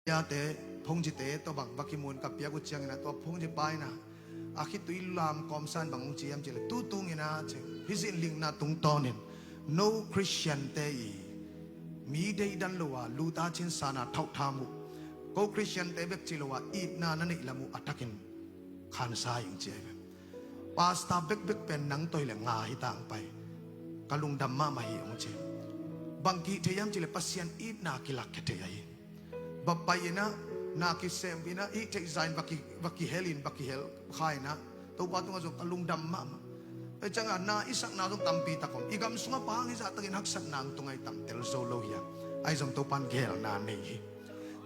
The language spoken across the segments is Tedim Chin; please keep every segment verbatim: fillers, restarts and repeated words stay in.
Piate, phungcite tawh bang va kimu in ka piak uh ciangin ah, tua phungci pa in ah, a khitui lam kawmsa in bang hong ci hiam cih leh, tu tungin ah ci, hih zinlinna tungtawnin no Khristiante i mi deidan lo a, lut a cin san a thauhtham uh, ko Khristiante bek ci lo a, itna na neih lam uh a takin khansa ing ci ahi ve. Pastor bekbek pen nang tawh hi leh nga hi ta ong pai. Ka lungdam mahmah hi ong ci. Bang kihih thei hiam cih leh Pasian itna kilakkhia thei ahi. Va pai in ah, na kisem in ah, i theih zah in va ki, va kihel in, va kihel kha in ah, Topa tungah zong ka lungdam mahmah. Ei ciangah na i sakna zong tampi tak om. I gam sungah bang hi zah takin haksatna ang tung ahi, tam tel zo lo hi a. Ahi zong Topa in geelna nei hi.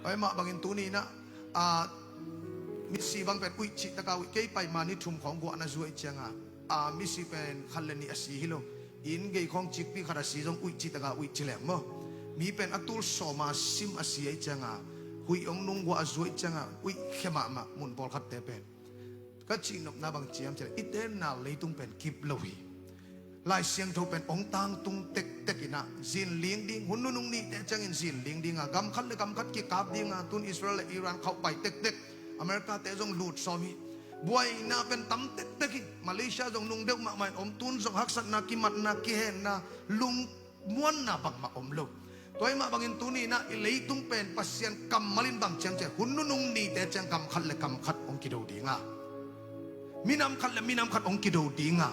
Tua ahih mah bangin tuni in ah, a, misi bang pen uih cih taka uih, kei pai ma ni thum khawng guahna zuai ciangah, a, misi pen khat le nih a si hi lo. Inn gei khawng cikpi khat a si zong uih cih taka uih ci leng maw. Mi pen a tul sawm a sim a si ahi ciangah, huih hong nung guah a zuai ciangah uih khia mahmah mun pawlkhatte pen. Ka cihnopna bang ci hiam cih leh, i tenna leitung pen kip lo hi. Lai Siangtho pen hong tangtung tektek in ah, zinling ding, hun nunung nihte ciangin zinling ding a, gam khat le gam khat kikap ding a, tun Israel le Iran khauhpai tektek, America te zong lut sawm hi. Buaina pen tam tektek hi. Malaysia zong nung deuh mahmah in om, tun zong haksatna, kimatna, kihenna, lungmuanna bangmah om lo. Tua ahih mah bangin tuni in ah i leitung pen Pasian kammal in bang ci hiam cih leh, hun nunung nihte ciang gam khat le gam khat hong kido ding a, minam khat le minam khat hong kido ding a,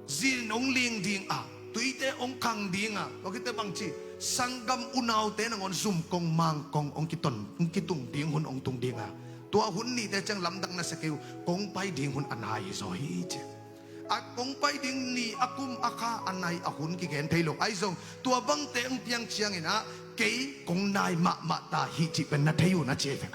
zin hong ling ding a, tuite hong khang ding a, tua khit teh bang ci, sanggam unaute nangawn zumkong mangkong hong kiton, hong kitung ding hun hong tung ding a, tua hun nihte ciang lamdang na sa kei uh, kong pai ding hun a nai hi zaw hi ci. A kong pai ding ni, a kum, a kha, a nai, a hun kigen thei lo. Ahi zong tua bangte hong piang ciangin ah, kei kong nai mahmah ta hi cih pen na thei uh na ci hi ve.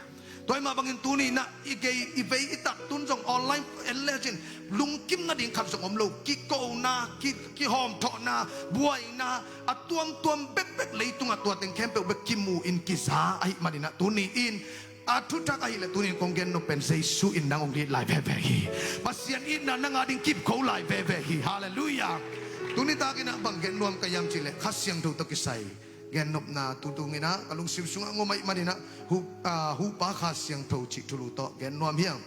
Tua ahih mah bangin tuni in ah i gei i vei i tak tun zong online en lecin lungkim nading khat zong om lo. Kikona, ki, kihawmthawhna, buaina, a tuamtuam bekbek leitungah tua teng khempeuh bek kimu in kiza ahih manin ah tuni in a thutak ahih leh tuni in kong gennop pen Jesu in nang hong lit lai veve hi. Pasian itna nang a ding kipkho lai veve hi. Halleluiah. Tuni takin ah bang gen nuam ka hiam cih leh Kha Siangtho tawh kisai gennopna tu tungin ah ka lungsim sungah ngom ahih manin ah hu, ah, Huhpa Kha Siangtho cih thulu tawh gen nuam hi ing.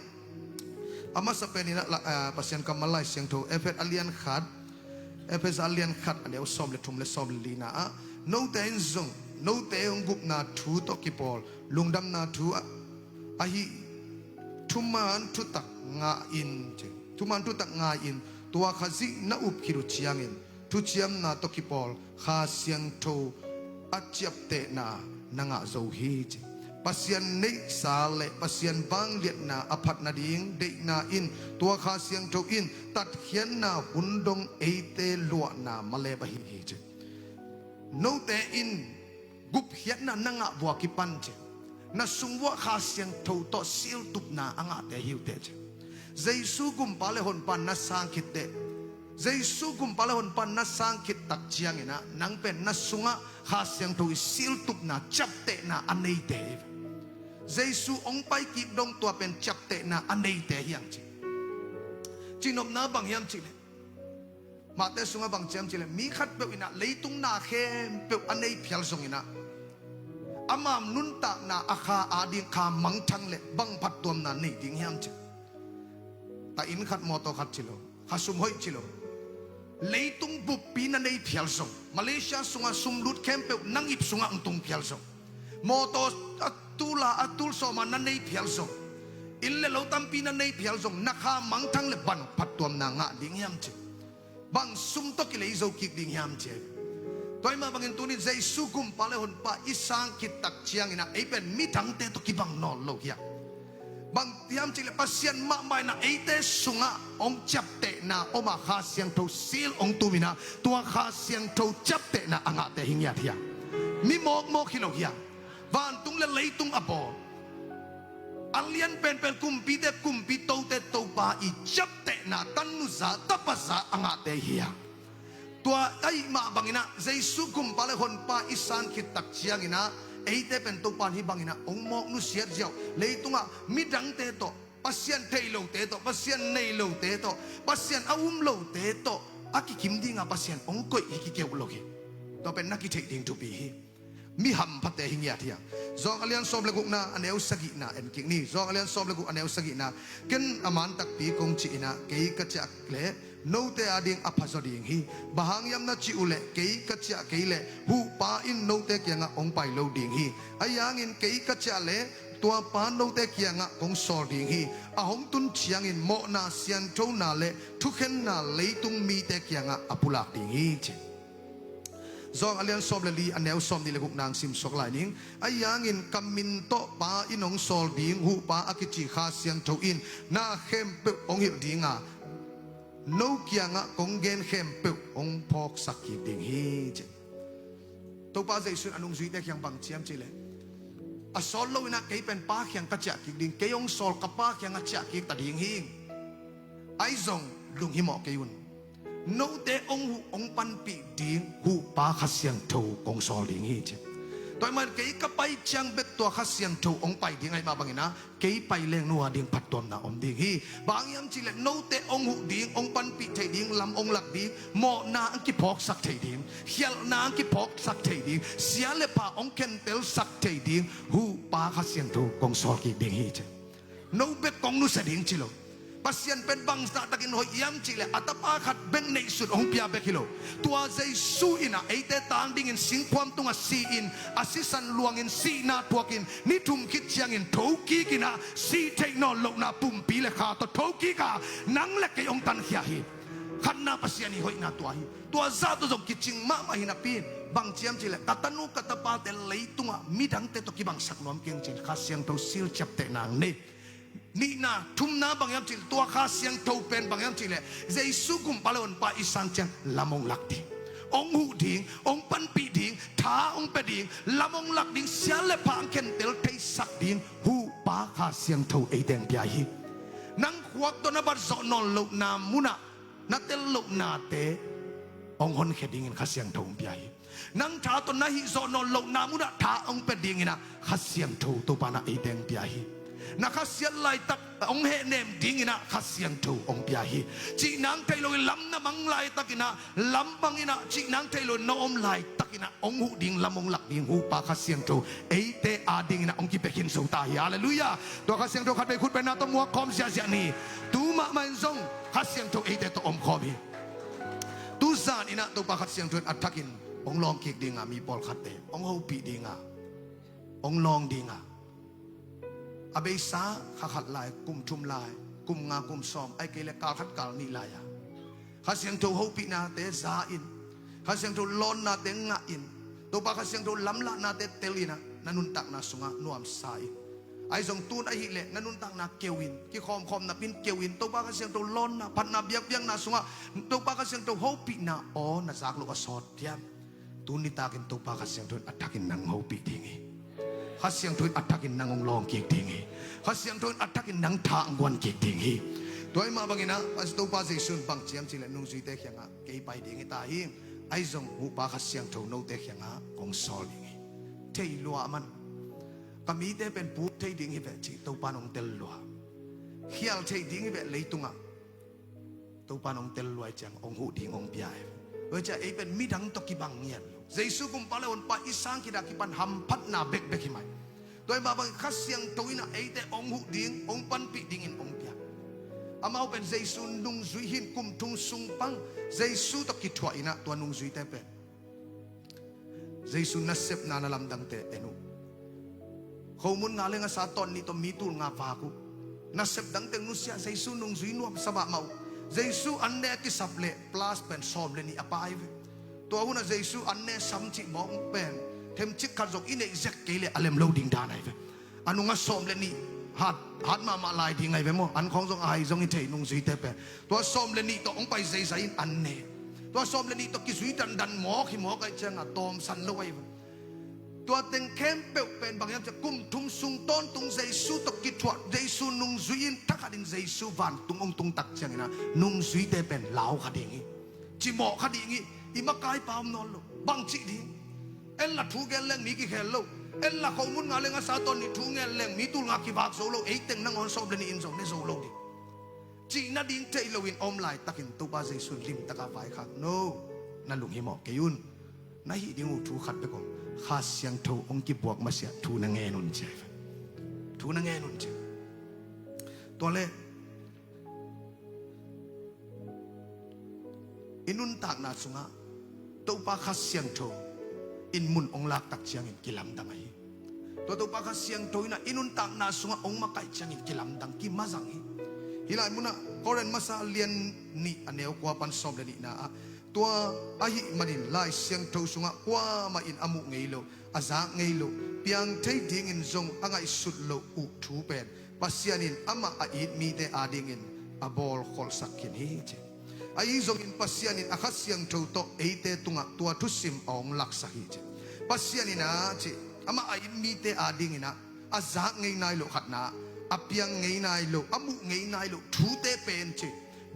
A masa pen in ah la, ah, Pasian kammal Lai Siangtho, Efesa a lian khat, Efesa a lian khat a neu sawm le thum le sawm le lina ah, note in zong note hong gupna thu tawh kipawl lungdamna thu ah, ahi thuman thutak ngah in, thuman thutak ngah in, tua Khazih na up khit uh ciangin thuciamna tawh kipawl Kha Siangtho a ciaptehna na ngah zo hi ci. Pasian neihsa le Pasian vangliatna a phat nading deihna in tua Kha Siangtho in tatkhiatna hun dong eite luahna malep ahi hi ci. Note in gupkhiatna na ngah vua kipan ci, na sung vuah Kha Siangtho tawh siltupna a ngahte hi uh teh ci. Jesu Gumpa le Honpa na sang khit teh, Jesu Gumpa le Honpa na sang khit tak ciangin ah nang pen na sungah Kha Siangtho i siltupna, ciaptehna a neite hi ve. Jesu hong paikik dong tua pen ciaptehna a neite hi hang ci. Cihnopna bang hiam cih leh, Matthai sungah bang ci hiam cih leh, mi khatpeuh in ah leitung na khempeuh a nei phial zongin ah, ama nuntakna a kha a ding kha mangthang leh bang phattuamna nei ding hiam cih. Ta inn khat, mawtaw khat ci lo, kha sum hoih ci lo, leitung buppi na nei phial zong, Malaysia sungah sum lut khempeuh nang ip sungah hong tung phial zong, mawtaw a tul a, a tul sawm a na nei phial zong, inn le lo tampi na nei phial zong, na kha mangthang leh bang phattuamna ngah ding hiam cih. Bang sum tawh kilei zo kik ding hiam ci. Tua ahih mah bangin tuni Jesu Gumpa le Honpa i sang khit tak ciangin ah ei pen midangte tawh kibang nawn lo hi a. Bang hiam cih leh Pasian mahmah in ah eite sungah hong ciaptehna om a, Kha Siangtho seal hong tum in ah tua Kha Siangtho ciaptehna a ngahte hi ngiat hi a. Mi mawkmawk hi lo hi a. Vantung le leitung a bawl, a lian penpen kumpite kumpi, tote Topa i ciaptehna, tanu za, tapa za a ngahte hi a. Tua ahih mah bangin ah Jesu Gumpa le Honpa i sang khit tak ciangin ah eite pen Topa in hih bangin ah hong mawk nusiat ziau. Leitungah midangte tawh, Pasian thei lote tawh, Pasian nei lote tawh, Pasian a um lote tawh a kikim ding a Pasian hong koih hi kikeuh lo hi. Tua pen na kitheih ding thupi hi. mi hamphate hi ngiat hiang. Zawng a lian sawm le gukna a neu sagihna en kik ni. Zawng a lian sawm le guk a neu sagihna, ken a man takpi kong ci-in ah, kei ka ciah leh note ading a phazaw ding hi. Bang hang hiam na cih uhleh, kei ka ciah kei leh huhpa in note kiangah hong pai lo ding hi. Ahi hangin kei ka ciah leh tuapa note kiangah kong sawl ding hi. A hong tun ciangin mawhna, sianthona le thukhenna leitung mite kiangah a pulak ding hi, ci. Zawng a lian sawm le li a neu sawmnih le gukna hong simsuak lai ning. Ahi hangin ka min tawh Pa in hong sawl ding huhpa a kici Kha Siangtho in na khempeuh hong hilh ding a, no kiangah kong gen khempeuh hong phawksak kik ding hi, ci. Topa Jesu in a nungzuite kiang bang ci hiam cih leh, a sawt lo-in ah kei pen Pa kiang ka ciah kik ding, kei hong sawl ka Pa kiangah ciah kik ta ding hi. Ahi zong lunghimawh kei un. Note hong huh hong panpih ding huhpa Kha Siangtho kong sawl ding hi, ci. Tua ahih manin kei ka pai ciang bek tua Kha Siangtho hong pai ding ahih mah bangin ah, kei pai leng no ading phattuamna om ding hi. Bang hang hiam cih leh note hong huh ding, hong panpih theih ding, lam hong lak ding, mawhna hong kiphawksak theih ding, khialhna hong kiphawksak theih ding, sia le pha hong khentelsak theih ding huhpa Kha Siangtho kong sawl kik ding hi, ci. No bek kong nusia ding ci lo. Pasian pen bangzah takin hoih hiam cih leh a Tapa khat bek neihsun hong pia bek hi lo. Tua Jesu in ah eite tang dingin singkhuam tungah si-in, a sisan luangin sihna thuakin, ni thum khit ciangin thokik in ah, sih theih nawn lohna pumpi le kha tawh thokik a, nang le kei hong tankhia hi. Khatna Pasian' hoihna tua hi. Tua zah tawh zong kicing mahmah hi napi-in, bang ci hiam cih leh ka tanu ka tapate leitungah midangte tawh kibangsak nuam keng, ci-in Kha Siangtho silciaptehna hong nei. Nihna, thumna bang hiam cih leh, tua Kha Siangtho pen bang hiam cih leh, Jesu Gumpa le Honpa i sang ciang lam hong lak ding, hong huh ding, hong panpih ding, tha hong pia ding, lam hong lak ding, sia le pha hong khentel theisak ding huhpa Kha Siangtho eite hong pia hi. Nang khuak tawh na bat zawh nawn lohna munah na tel lohnate hong honkhia dingin Kha Siangtho hong pia hi. Nang tha tawh na hih zawh nawn lohna munah tha hong pia dingin ah Kha Siangtho Topa in ah eite hong pia hi. Na khasiat laitak hong hehnem dingin ah Kha Siangtho hong pia hi. Cihna hong thei loin lam na mang laitakin ah, lam bangin ah cihna hong thei loin na om laitakin ah, hong huh ding, lam hong lak ding huhpa Kha Siangtho eite adingin ah hong kipia khin zo ta hi. Halleluiah. Tua Kha Siangtho khatvei khutbetna tawh muak khawm ziahziah ni. Tu mahmah in zong Kha Siangtho eite tawh om khawm hi. Tu zan in ah Topa Kha Siangtho in a thakin hong lawng kik ding a, mi pawlkhatte hong hopih ding a, hong lawng ding a, a beisa kha khat lai, kum thum lai, kum nga, kum sawm, ahih kei leh kal khat kal nih lai a, Kha Siangtho hopihnate za in, Kha Siangtho lawnnate ngah in, Topa Kha Siangtho lamlahnate tel in ah, na nuntakna sungah nuamsa in. Ahi zong tun ahih leh na nuntakna keu in, kikhawmkhawm napin keu in, Topa Kha Siangtho lawnna, phatna biakpiakna sungah Topa Kha Siangtho hopihna aw na zak loh a sawt hiam? Tuni takin Topa Kha Siangtho in a thakin nang hopih ding hi. Kha Siangtho in a thakin nang hong lawng kik ding hi. Kha Siangtho in a thakin nang tha hong guan kik ding hi. Tua ahih mah bangin ah, Topa Jesu in bang ci hiam cih leh nungzuite kiangah kei pai ding hi ta hi. Ahi zong huhpa Kha Siangtho note kiangah kong sawl ding hi. Thei lua a man. Ka mite pen puk thei ding hi veh cih Topa in hong tel lua. Khial thei ding hi veh leitungah. Topa in hong tel lua ahih ciang hong huh ding hong pia hi. Tua ahih ciang ei pen midang tawh kibang ngiat lo. Jesu Gumpa le Honpa i sang khit a kipan hamphatna bekbek hi mai. Tua ahih mah bangin Kha Siangtho in ah eite hong huh ding, hong panpih dingin hong pia. Amau pen Jesu nungzui hi-in kum thum sung pan Jesu tawh kithuah in ah tua nungzuite pen Jesu nasepna na lamdangte en uh. Khomun nga le ngasa tawn nih tawh mi tul nga vak uh. Nasep dangte nusia, Jesu nungzui nuamsa mahmah uh. Jesu an ne a kisap leh plus pen sawm le nih a pha ahi ve. Tua hun a Jesu an ne sam cih mawk pen themcik khat zong i neih zek kei leh a lem lo ding dan ahi ve. A nung a sawm le nih hat, hat mahmah lai ding ahi ve maw. An khawng zong a hai zong hi thei nungzuite pen. Tua sawm le nih tawh hong pai zeizai in an ne. Tua sawm le nih tawh kizui dandan mawk hi mawk ahih ciangin tawmsan lo ahi ve. Tua teng khempeuh pen bang hiam cih leh kum thum sung tawntung Jesu tawh kithuah, Jesu nungzui in thakhatin Jesu vantung hong tung tak ciangin ah nungzuite pen lau kha ding hi. Cimawh kha ding hi. I makaipa om nawn lo. Bang cih ding? En la thu gen leng mi kikhel lo. En la khomun nga le ngasa tawn nih thu ngen leng mi tul nga kivak zo lo. Ei teng nangawn sawm le nih in zong ne zo lo ding. Cih nading thei loin om laitakin Topa Jesu in limtaka vaikhak. No, na lunghimawh kei un. Na hih ding uh thu khat bek om. Kha Siangtho hong kibuak masiah thu na ngen un ci. Thu na ngen un ci. Tua le i nuntakna sungah Topa Kha Siangtho in mun hong laktak ciangin kilamdang ahi. Tua Topa Kha Siangtho in ah i nuntakna sungah hong makaih ciangin kilamdang, kimazang hi. Hih lai munah Korin masa lian nih a neu kua pan sawm le nihna ah, tua ahih manin Lai Siangtho sungah kuamah in a muh ngei lo, a zak ngei lo, piang thei dingin zong a ngaihsut loh uh thu pen Pasian in amah a it mite adingin a bawlkholhsak khin hi ci. Ahi zongin Pasian in a Kha Siangtho tawh eite tungah tua thusim a hong laksak hi ci. Pasian in ah ci, amah a it mite adingin ah a zak ngei nai loh khatna, a piang ngei nai loh, a muh ngei nai loh thute pen ci,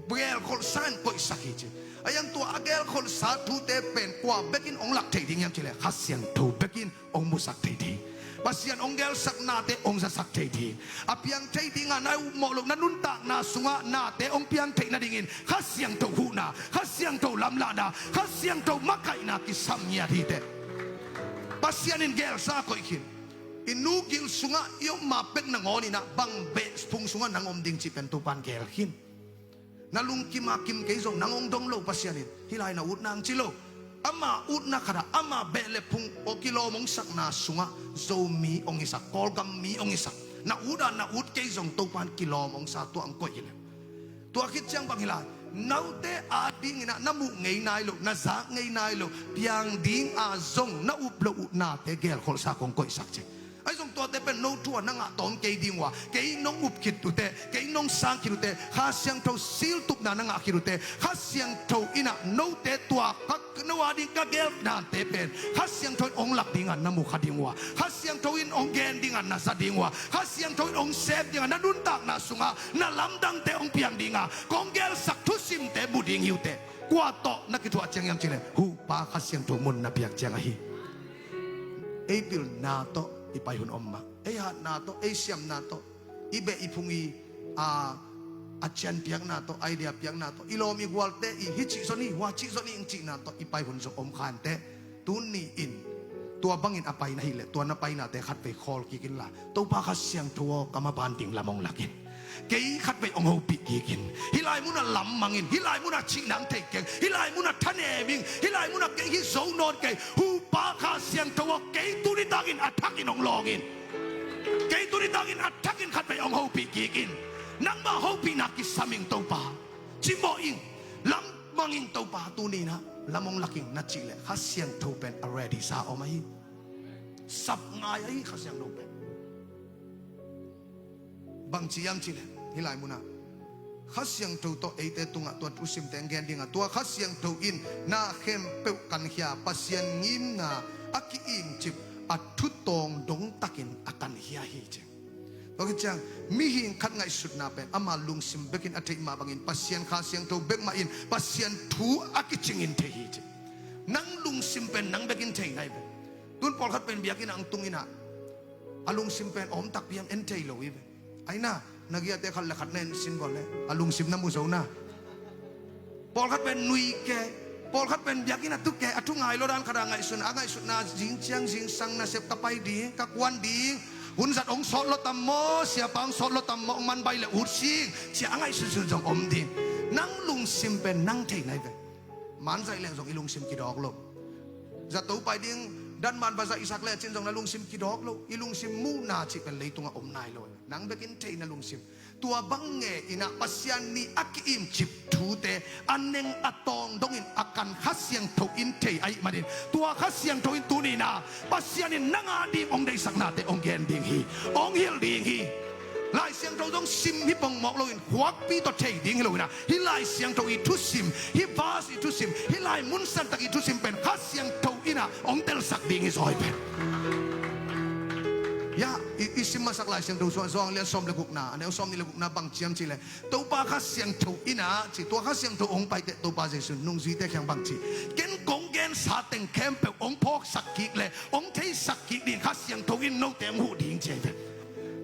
gelkholhsa in koihsak hi ci. A iang tua a gelkholhsa thute pen kua bekin hong lak thei ding hiam ci le, Kha Siangtho bekin hong musak thei ding. Pasian hong gelsak nate hong zasak thei ding. A piang thei dinga na upmawh loh na nuntakna sungah nate hong piang theih nadingin Kha Siangtho huhna, Kha Siangtho lamlahna, Kha Siangtho makaihna kisam ngiat hi teh. Pasian in gelsa koih khin. I nu gil sungah i om ma pek nangawn in ah bang beh phung sungah nang om ding cih pen Topan gel khin. Na lungkim a kim kei zong nang hong dong lo Pasian in. Hih lai na utna hong ci lo. Ama utna khatah ama beh le phung aw kilawm hong sakna sungah Zomi hong hisak, Kawlgam mi hong hisak. Na ut a na ut kei zong Topan kilawm hong sa, tua hong koih hi le. Tua khit ciang bang hi lai, note adingin ah na muh ngei nai loh, na zak ngei nai loh, piang dinga zong na up loh uh nate gelkholhsa kong koihsak ci. Ahi zong tuate pen no thu a na ngah tawn kei ding uh a, kei nong up khit uh teh, kei nong sang khit uh teh, Kha Siangtho siltupna na ngah khit uh teh, Kha Siangtho in ah note tua ka, no ading ka gelnate pen Kha Siangtho in hong lak dinga na mu kha ding uh a, Kha Siangtho in hong gen dinga na za ding uh a, Kha Siangtho in hong sem dinga na nuntakna sungah na lamdangte hong piang dinga kong gelsak thusimte mu ding hi uh teh. Kua tawh na kithuah ciang hiam ci le, Huhpa Kha Siangtho mun na piak ciang ahi. Ei pilna tawh i pai hun om mah, ei hatna tawh, ei siamna tawh, i beh i phung i, a, a cian piakna tawh, idea piakna tawh, i lawm i gualte i hih cih zon hi, hua cih zon hi ing cihna tawh i pai hun zong om kha inteh. Tuni in tua bangin a pai na hih leh tua na painate khatvei khawl kik inla, Topa Kha Siangtho aw, ka maban ding lam hong lak in, kei khatvei hong hopih kik in, hih lai munah lam mang in, hih lai munah cihna hong thei keng, hih lai munah thanem ing, hih lai munah kei hi zo nawn kei, Huhpa Kha Siangtho aw, kei tuni takin a thakin hong lawng in, kei tuni takin a thakin khatvei hong hopih kik in. Nangmah hopihna kisam ing Topa, cimawh ing, lam mang ing Topa, tuni in ah lam hong lak ing na cih leh Kha Siangtho pen a ready sa om ahi. Sap ngai ahi Kha Siangtho pen. Bang ci hiam ci leh, hih lai munah Kha Siangtho tawh eite tungah tua thusimte hong gen dinga, tua Kha Siangtho in na khempeuh kankhia, Pasian ngimna a ki-imcip a thu tawng dongtakin a kankhia hi ci. Tua khit ciang mihing khat ngaihsutna pen ama lungsim bekin a theih mah bangin Pasian Kha Siangtho bek mah in Pasian thu a kicingin thei hi ci. Nang lungsim pen nang bekin thei nai ve. Tun pawlkhat pen biakinn ah hong tung in ah a lungsim pen a om takpi hiam en thei lo hi ve. Aina, na giate khat le khat na en sin bawl le a lungsim na mu zo na. Pawlkhat pen nui kei, pawlkhat pen biakinn a tu kei, a thu ngai lo dan khat a ngaihsun, a ngaihsutna zing ciang zingsang nasep ka pai ding, ka kuan ding, hun zat hong sawt lo tam maw, siapa hong sawt lo tam maw, hong man bai le ut sing, cia a ngaihsunsun zong om ding. Nang lungsim pen nang thei nai ve. Man zaih leng zong i lungsim kidawk lo. Zato pai ding, dan man va zaihsak lecin zong na lungsim kidawk lo. I lungsim muhna cih pen leitungah om nai lo. Nang bekin thei na lungsim. Tua bang nge in ah Pasian nih a ki-imcip thute a neng a tawng dongin a kan Kha Siangtho in thei ahih manin tua Kha Siangtho in tuni in ah Pasian in nang a ding hong deihsaknate hong gen ding hi. Hong hilh ding hi. Lai Siangtho zong sim hi pongmawk loin khuakpi tawh thei ding hi lo in ah hih Lai Siangtho i thusim, hih verse i thusim, hih lai mun santak i thusim pen Kha Siangtho in ah hong telsak ding hi zaw hi pen. Ya, i, i sim masak Lai Siangtho sungah Johan lian sawm le gukna, a neu sawm nih le gukna bang ci hiam cih leh Topa Kha Siangtho in ah ci, tua Kha Siangtho hong paite Topa Jesu nungzuite kiang bang ci, ken kong gensa teng khempeuh hong phawksak kik le hong theisak kik ding Kha Siangtho in note hong huh ding ci hi pen.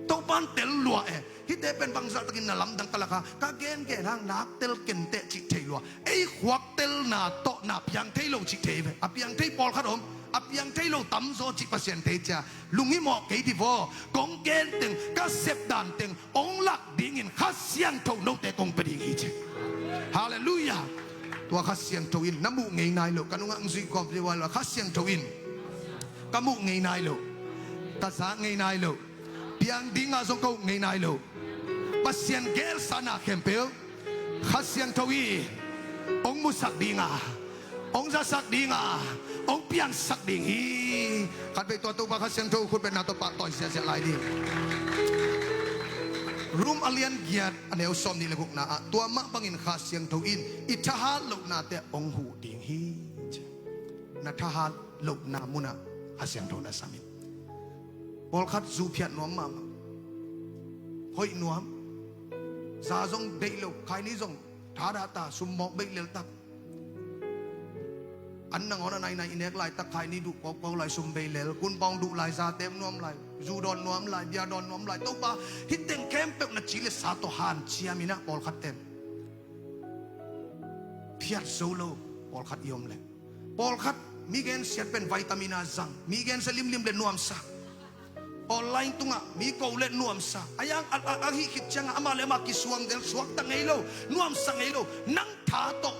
Topa in tel lua e. Hihte pen bangzahtakin na lamdang ka lak a, ka gengen hang nak tel kenteh cih thei lua. Ei khuak telna tawh na piang thei lo cih thei ve. A piang thei pawlkhat om, A piang thei lo tamzaw cih Pasian thei cia. Lunghimawh kei divaw. Kong gen teng, ka sep dan teng hong lak dingin Kha Siangtho note kong pia ding hi ci. Halleluiah. Tua Kha Siangtho in na muh ngei nai lo. Ka nungah hong zuih kawm liuai lo. Kha Siangtho in ka muh ngei nai lo. Ka za ngei nai lo. Piang dingah zong ka up ngei nai lo. Pasian geelsa na khempeuh Kha Siangtho in hong musak ding a, hong zasak ding a, hong piangsak ding hi. Khatvei tua Topa Kha Siangtho khutbetna tawh pahtawi ziahziah lai ding. Rom a lian giat a neu sawm nih le gukna ah tua mah bangin Kha Siangtho in i thahat lohnate hong huh ding hi. Na thahat lohna munah Kha Siangtho na sam in. Pawlkhat zu phiat nuam mahmah, hoih nuam, za zong deih lo, khaini zong thadah ta, sum mawk beih leltak. An nangawn a nainai i nek laitak khaini duh kawkkaw lai, sum bei lel, kunpawng duh lai, za tem nuam lai, zu dawn nuam lai, bia dawn nuam lai. Topa, hih teng khempeuh na ci le sa tawh hanciam in ah pawlkhat ten phiat zo lo, pawlkhat i om leh. Pawlkhat mi gensiat pen vitamin a zang, mi gensia limlim le nuamsa. Online tungah mi ko le nuamsa. A yang a, a, a hih khit ciangah amah le amah kisuam del, suakta ngei lo, nuamsa ngei lo. Nang tha tawh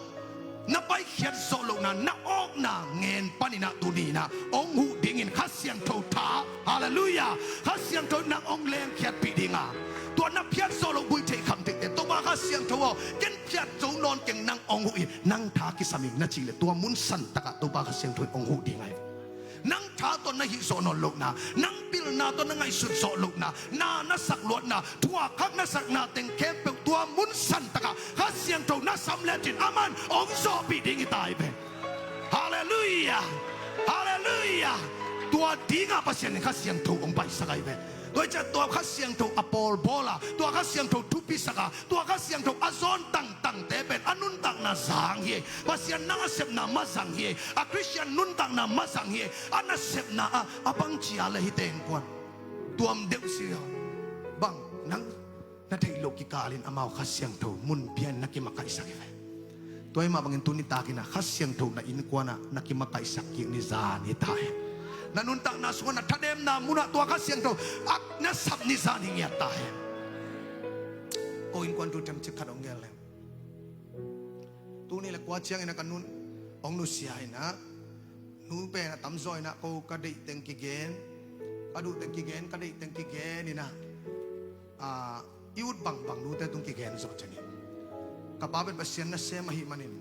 na paikhiat zawh lohna, na awkna ngen panin ah tuni-in ah hong huh dingin Kha Siangtho tha. Halleluiah. Kha Siangtho nang hong lengkhiatpih ding a, tua na phiat zawh loh buai theih kham theih teh, Topa Kha Siangtho aw, ken phiat zo nawn keng, nang hong huh in, nang tha kisam in na cih leh tua mun santakah Topa Kha Siangtho in hong huh ding ahi. Nang tha tawh na hih zawh nawn lohna, nang pilna tawh na ngaihsut zawh lohna, na, na sak luatna, thuakkhak na sakna teng khempeuh tua mun santakah Kha Siangtho na sam lecin aman hong zawhpih ding hi ta hi ve. Halleluiah. Halleluiah. Tua dingah Pasian in Kha Siangtho hong paisak ahi ve. Tua hi ciah tua Kha Siangtho a pawlbawl a, tua Kha Siangtho thupisak a, tua Kha Siangtho a zawn tangtangte pen a nuntakna zang hi. Pasian nang a sepna mazang hi. A Khristian nuntakna mazang hi. A nasepna ah a bangci a le hite innkuan tuam deuh si a, bang nang na theih loh kikalin amau Kha Siangtho mun pian na kimakaihsak hi ve. Tua hi mah bangin tuni takin ah Kha Siangtho na innkuan ah na kimakaihsak kik ni zan hi ta hen. Na nuntakna sungah na thademna munah tua Kha Siangtho ah na sap ni zan hi ngiat ta hen. Ko innkuan thu themcik khat hong gen leng. Tuni le kua ciangin ah ka nun hong nusia in ah, nu pen a tamzaw in ah ko ka deih teng kigen, ka duh teng kigen, ka deih teng kigen in ah, a, i ut bangbang nute tung kigen zaw ciangin, ka pa pen Pasian nasem ahih manin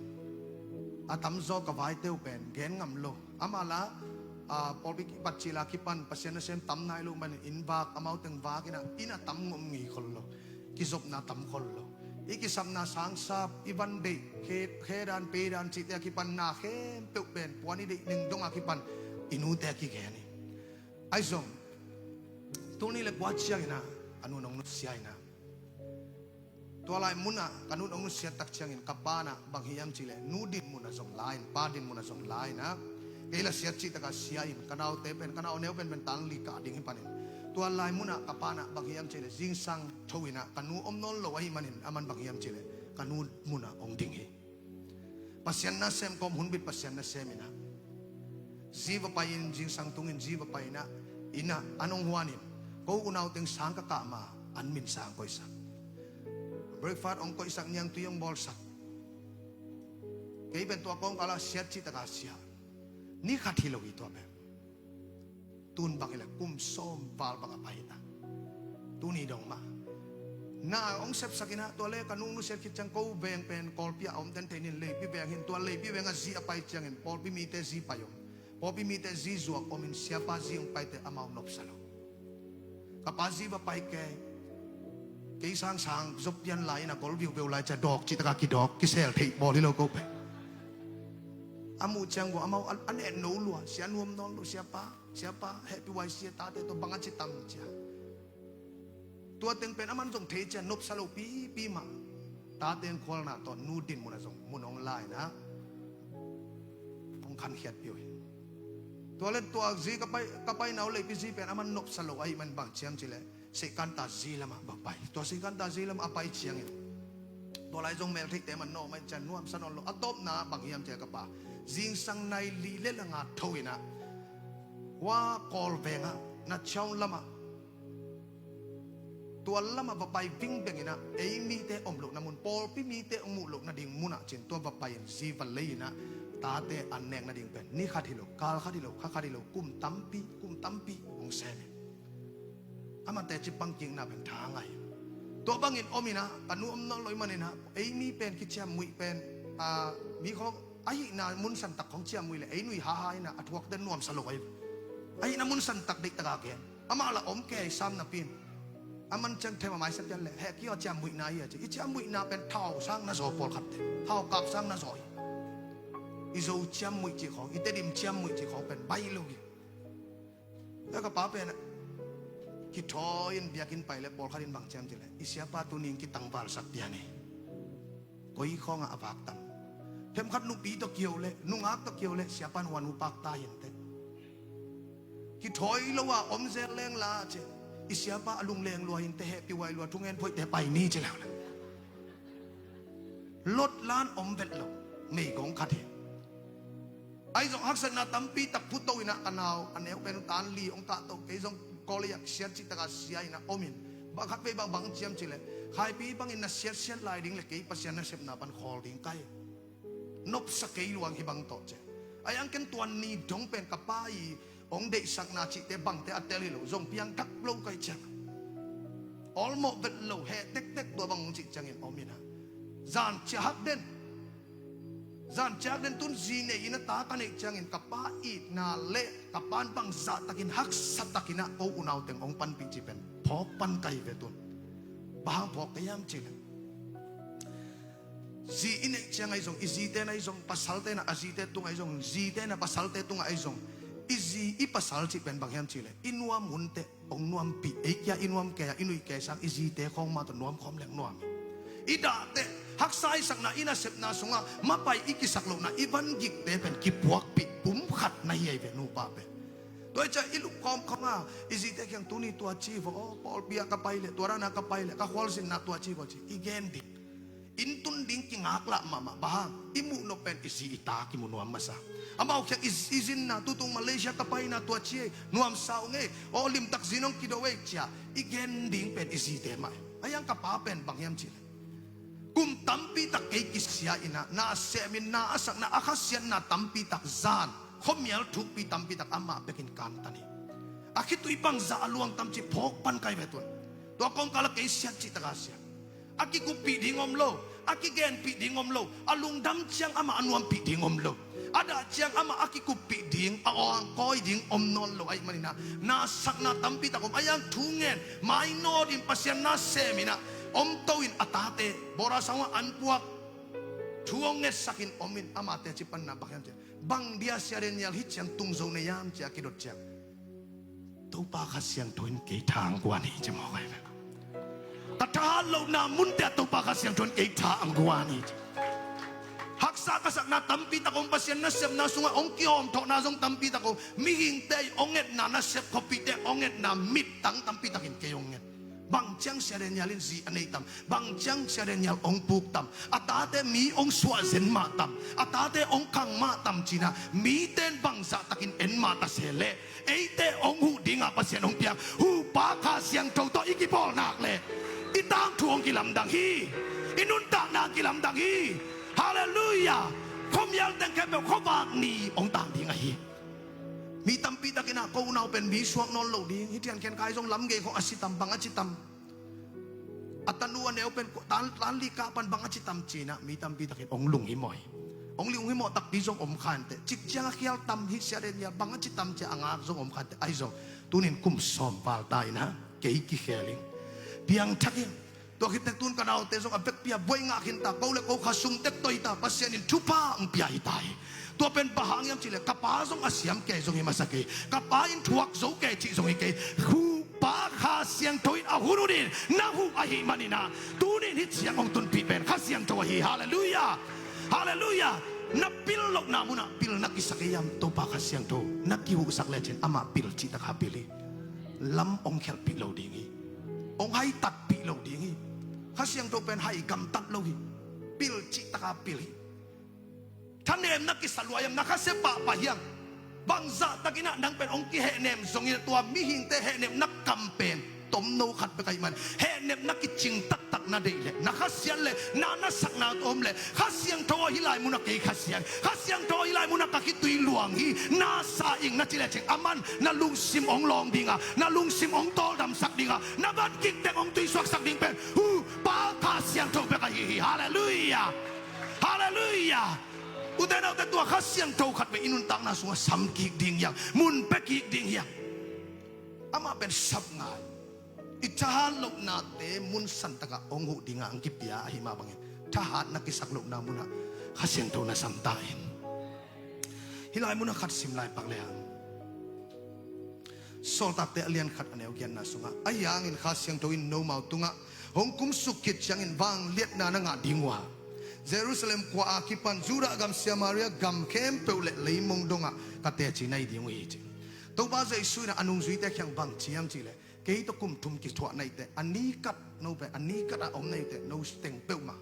a tamzaw ka vaite uh pen gen ngam lo. Amah la, a, pawlpi kipat cil a kipan Pasian nasem tam nai lo manin inn vak, amau teng vak in ah, inn a tam ngom ngei khol lo. Kizopna tam khol lo. I kisapna sangsap, i van deih, khe, khe dan, pe dan cihte a kipan na khempeuh pen puan i deih ning dong a kipan i nute a kigen hi. Ahi zong tuni le kua ciangin ah ka nun hong nusia in ah, tua lai munah ka nun hong nusiat tak ciangin ka pa in ah bang hiam cih leh nu din munah zong la in, pa din munah zong la in ah, kei la siat cihtak a sia in, ka naute pen, ka nau neu penpen tan li kah ding hi panin, tua lai munah ka pa in ah bang hiam cih leh zingsang tho in ah ka nu om nawn lo ahih manin aman bang hiam cih leh ka nu munah hong ding hi. Pasian nasem kawm hunbit Pasian nasem in ah, zi va pai in, zingsang tungin zi va pai in ah, inn ah an hong huan in, ko unau teng sang ka kah ma an min sang koihsak, breakfast hong koihsak, niangtui hong bawlsak. Kei pen tua kawmkal ah siat cihtak a sia. Ni khat hi lo hi tua pen. Tun bang hi leh kum sawm val bang a pai hi ta. Tuni dong mah na hong sepsak in ah, tua le ka nu nusiat khit ciang ko veng pen Kawlpi ah a om den thei nin, Leipi veng hi in, tua Leipi veng ah zi a pai ciangin pawlpi mite zi pai om, pawlpi mite zi zuak om in, siapa zi hong paite amau nopsa lo. Ka pa zi va pai kei, kei sangsang zop pian lai in a gol viuveu lai cia dawk cihtak a kidawk, kisel theih bawl hi lo ko pen. A muh ciang vua amau a, a neh no lua, sia nuam nawn lo, siapa, siapa, hehpih huai sia, tate tawh bang a ci tam cia. Tua teng pen aman zong thei cia, nopsa lo pipi mah. Tate hong khualna tawh nu din munah zong mun hong la in ah, hong khankhiatpih uh hi. Tua le tua zi ka pai, ka pai nau Leipi zi pen aman nopsa lo ahih man bang ciam cih leh Seikanta zi lamah va pai. Tua Seikanta zi lamah a pai ciangin, tua lai zong meltheihte man nawh mah in cian nuamsa nawn lo. A tawpna bang hiam cih leh ka pa zingsang nai li le la nga tho in ah, Tua Kawl vengah, na chawn lamah, tua lamah va pai vingbenginah, ei mite om lohna mun, pawlpi mite hong muh lohna ding munah cin tua va pai-in zi va lei-inah, tate an nek nading pen ni khat hi lo, kal khat hi lo, kha khat hi lo, kum tampi, kum tampi hong sem hi. Amah teci pangkikna pen tha ngai. Tua bangin ominah, ka nu om nawn lo ih maninah, ei mi pen kiciammuih pen, a, mi khawng a hihna mun santak khawng ciammuih le ei nui haha inah a thuak den nuamsa lo ahi. A hihna mun santak deihtaka gen. Amah la om kei sam napi-in, a man ciang them a maisa pian le heh kiaw ciammuihna hi a ci. I ciammuihna pen thau sang na zaw pawlkhatte, thau kap sang na zaw hi. I Zo ciammuih cih khawng, i Tedim ciammuih cih khawng pen baih lo hi. Tua ka pa pen kithawi-in biakinn pai le pawlkhat in bang ciam cih le, i siapa tuni-in kitangvalsak pian hi. Koi khawngah a vak tam. Themkhat nupi tawh kio le, nungak tawh kio le, siapa nuan uh pakta hi inteh. Kithawi lo a om zel lengla cih, i siapa a lungleng lua hi inteh, hehpih huai lua, thungen phoihte pai ni ci leuleu. Lot lan om vet lo, meigong khat hi. Ahi zong haksatna tampi tak phuto inah ka nau, a neu pen tan li hong kahto, kei zong college ah siat cih taka sia inah omin. Bang khat vei bang bang ciam cih le, Khaipi bangin na siatsiat lai ding le kei Pasian nasepna pan khawl ding ka hi. Nopsa kei luang hi bang tawh ci. Ahi hang ken tua ni dong pen ka pa i hong deihsakna cihte bangte a tel hi lo, zong piangthak lo ka hih ciang. Awlmawh vet lo, heh tektek tua bang hong cih ciangin om inah. Zan ciah hak den. Zan ciak den tun zi nei in a ta ka neih ciangin ka pa itna le ka pan bang zahtakin haksatakinah ko unauteng hong panpih cih pen phawk pan ka hi ve tun. Bang hang phawk ka hiam cih le, zi i neih ciang ahi zong, i zite na ahi zong, pasalte na a zite tungah ahi zong, zite na pasalte tungah ahi zong, i zi i pasal cih pen bang hiam cih le, i nuam hun teh hong nuampih, ei kia i nuam kei a, i nuih kei sang i zite khawng mah tawh nuam khawm leng nuam hi. I dah teh haksa i sakna, i nasepna sungah mapai i kisak lohna, i vangikte pen kipuakpih pumkhat na hi ahi ve nupa pen. Tua hi ciah i lupkhawm khawng a, i zite kiang tuni tua ci vaw, aw pawlpi ah ka pai leh, tua dana ka pai leh, ka khualzinna tua ci vaw ci i gen ding. Inn tun ding kingaklah mahmah, bang hang, i muh nop pen i zi i ta kimu nuam masa. Amau khiak i, i zinna, tutung Malaysia ka paina tua ci ei, nuamsa ung ei, aw limtak zin hong kido ei cia i gen ding pen i zite mah. Ahi hang ka pa pen bang hiam cih le, kum tampi tak kei kisia inah, na semin na a sakna, a khasiatna tampi tak zan, khuamial thukpi tampi tak amah bekin kantan hi. A khitui bangzah a luang tam cih phawk pan ka hi ve tun. Tua kawmkal a kei siat cih taka siat. A kikuppih ding om lo, a kigenpih ding om lo, a lungdam ciang amah a nuampih ding om lo, a dah ciang amah a kikuppih ding, a awngkawi ding om nawn lo ahih maninah, na sakna tampi tak om. Ahi hang thu ngen, mainawt in Pasian na sem inah, om to in a tate, bora sangah an puak, thu hong ngetsakin om in, amah teci panna bang hiam cih, bang dia Sia Daniel hih ciang tung zo na hiam ci a kidot ciang, Topa Kha Siangtho in kei tha hong guan hi ci mawk ahi ve. Ka thahat lohna munte ah Topa Kha Siangtho in kei tha hong guan hi ci. Haksa ka sakna tampi tak om, Pasian nasepna sungah hong kihawmthawhna zong tampi tak om. Mihingte i hong etna, nasep khuapihte hong etna mittang tampi takin kei hong et. Bang ciang Sia Daniel in zi a nei tam? Bang ciang Sia Daniel hong puk tam? A tate mi hong suah zen mah tam? A tate hong khang mah tam cinah, mite in bangzah takin en mah ta se leh, eite hong huh dingah Pasian hong piak huhpa Kha Siangtho tawh i kipawl nak leh, i tangthu hong kilamdang hi. I nuntakna hong kilamdang hi. Halleluiah. Khuamial teng khempeuh khuavak ni hong tang ding ahi. Mi tampi takinah ko unau pen mi suak nawn lo ding, hih thiankhian kai zong lam gei khawng a si tam, bang a ci tam? A tanu a neu pen tan, tan li kah pan bang a ci tam cinah mi tampi takin hong lunghimawh hi. Hong lunghimawh takpi zong om kha inteh. Cik ciang a khial tam, hih Sia Daniel bang a ci tam cia a ngak zong om kha inteh. Ahi zong tunin kum sawm val ta inah kei kikhel in, piangthak in. Tua khit tek tun ka naute zong a vekpi a buai ngah khin ta, ko le ko kha sum tek tawh hi ta, Pasian in thupha hong pia hi ta hi. Tua pen bang hang hiam cih leh ka pa zong a siam kei zong hi masa kei. Ka pa in thuak zo kei cih zong hi kei. Huhpa Kha Siangtho in a hun hun in na huh ahih maninah, tunin hih ciang hong tunpih pen Kha Siangtho ahi. Halleluiah. Halleluiah. Na pil lohna munah pil na kisak ei hiam? Topa Kha Siangtho na kihuhsak lecin amah pil cih taka pil hi. Lam hong khelhpih lo ding hi. Hong haitatpih lo ding hi. Kha Siangtho pen hai gamtat lo hi. Pil cih taka pil hi. Thanem na kisa lua hiam? Na khasia pahpah hiam? Bangzah takin ah nang pen hong kihehnem zongin ah, tua mihingte hehnepna kam pen tomno khat bek ahih man, hehnepna kicing taktak na deih leh, na khasiat leh, na nasakna tawh om leh, Kha Siangtho aw, hih lai munah kei khasiat, Kha Siangtho aw, hih lai munah ka khitui luang hi, na sa ing na cih lecin, aman na lungsim hong lawng ding a, na lungsim hong tawldamsak ding a, na van kik teng hong tuisuaksak ding pen Hu Pa Kha Siangtho bek ahi hi. Halleluiah. Halleluiah. Ute naute, tua Kha Siangtho khat vei i nuntakna sungah sam kik ding hi hang, mun pia kik ding hi hang. Amah pen sap ngai. I thahat lohnate mun santakah hong huh dingah hong kipia ahih mah bangin, thahat na kisak lohna munah Kha Siangtho na sam ta in. Hih lai munah khat sim lai pak le hang. Sawltakte a lian khat a neu giatna sungah, ahi hangin Kha Siangtho in nomau tungah hong kumsuk khit ciangin vangliatna na ngah ding uh a, Jerusalem khua a kipan Judah gam, Samaria gam khempeuh le leimong dongah ka teci na hi ding uh hi, ci. Topa Jesu in a nungzuite kiang bang ci hiam cih leh, kei tawh kum thum kithuah na hih teh, a ni khat, no pen a ni khat a om na hih teh, no teng peuhmah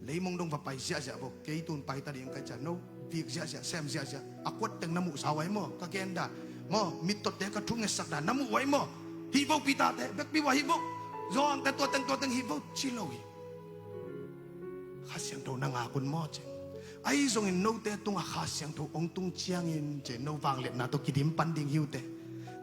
leimong dong va pai ziahziah vo, kei tun pai ta ding ka hih ciang, no vik ziahziah, sem ziahziah, a kuat teng na muh sa uh ai maw, ka gen dan maw, mittawtte ka thungetsak dan na muh uh ai maw, hih vo Peter-te, bekpi uh a hih vo, Johan-te, tua teng tua teng hih vo, ci lo hi. Kha Siangtho na ngak un maw, ci. Ahi zongin note tungah Kha Siangtho hong tung ciangin, ci, no vangliatna tawh kidim pan ding hi uh teh.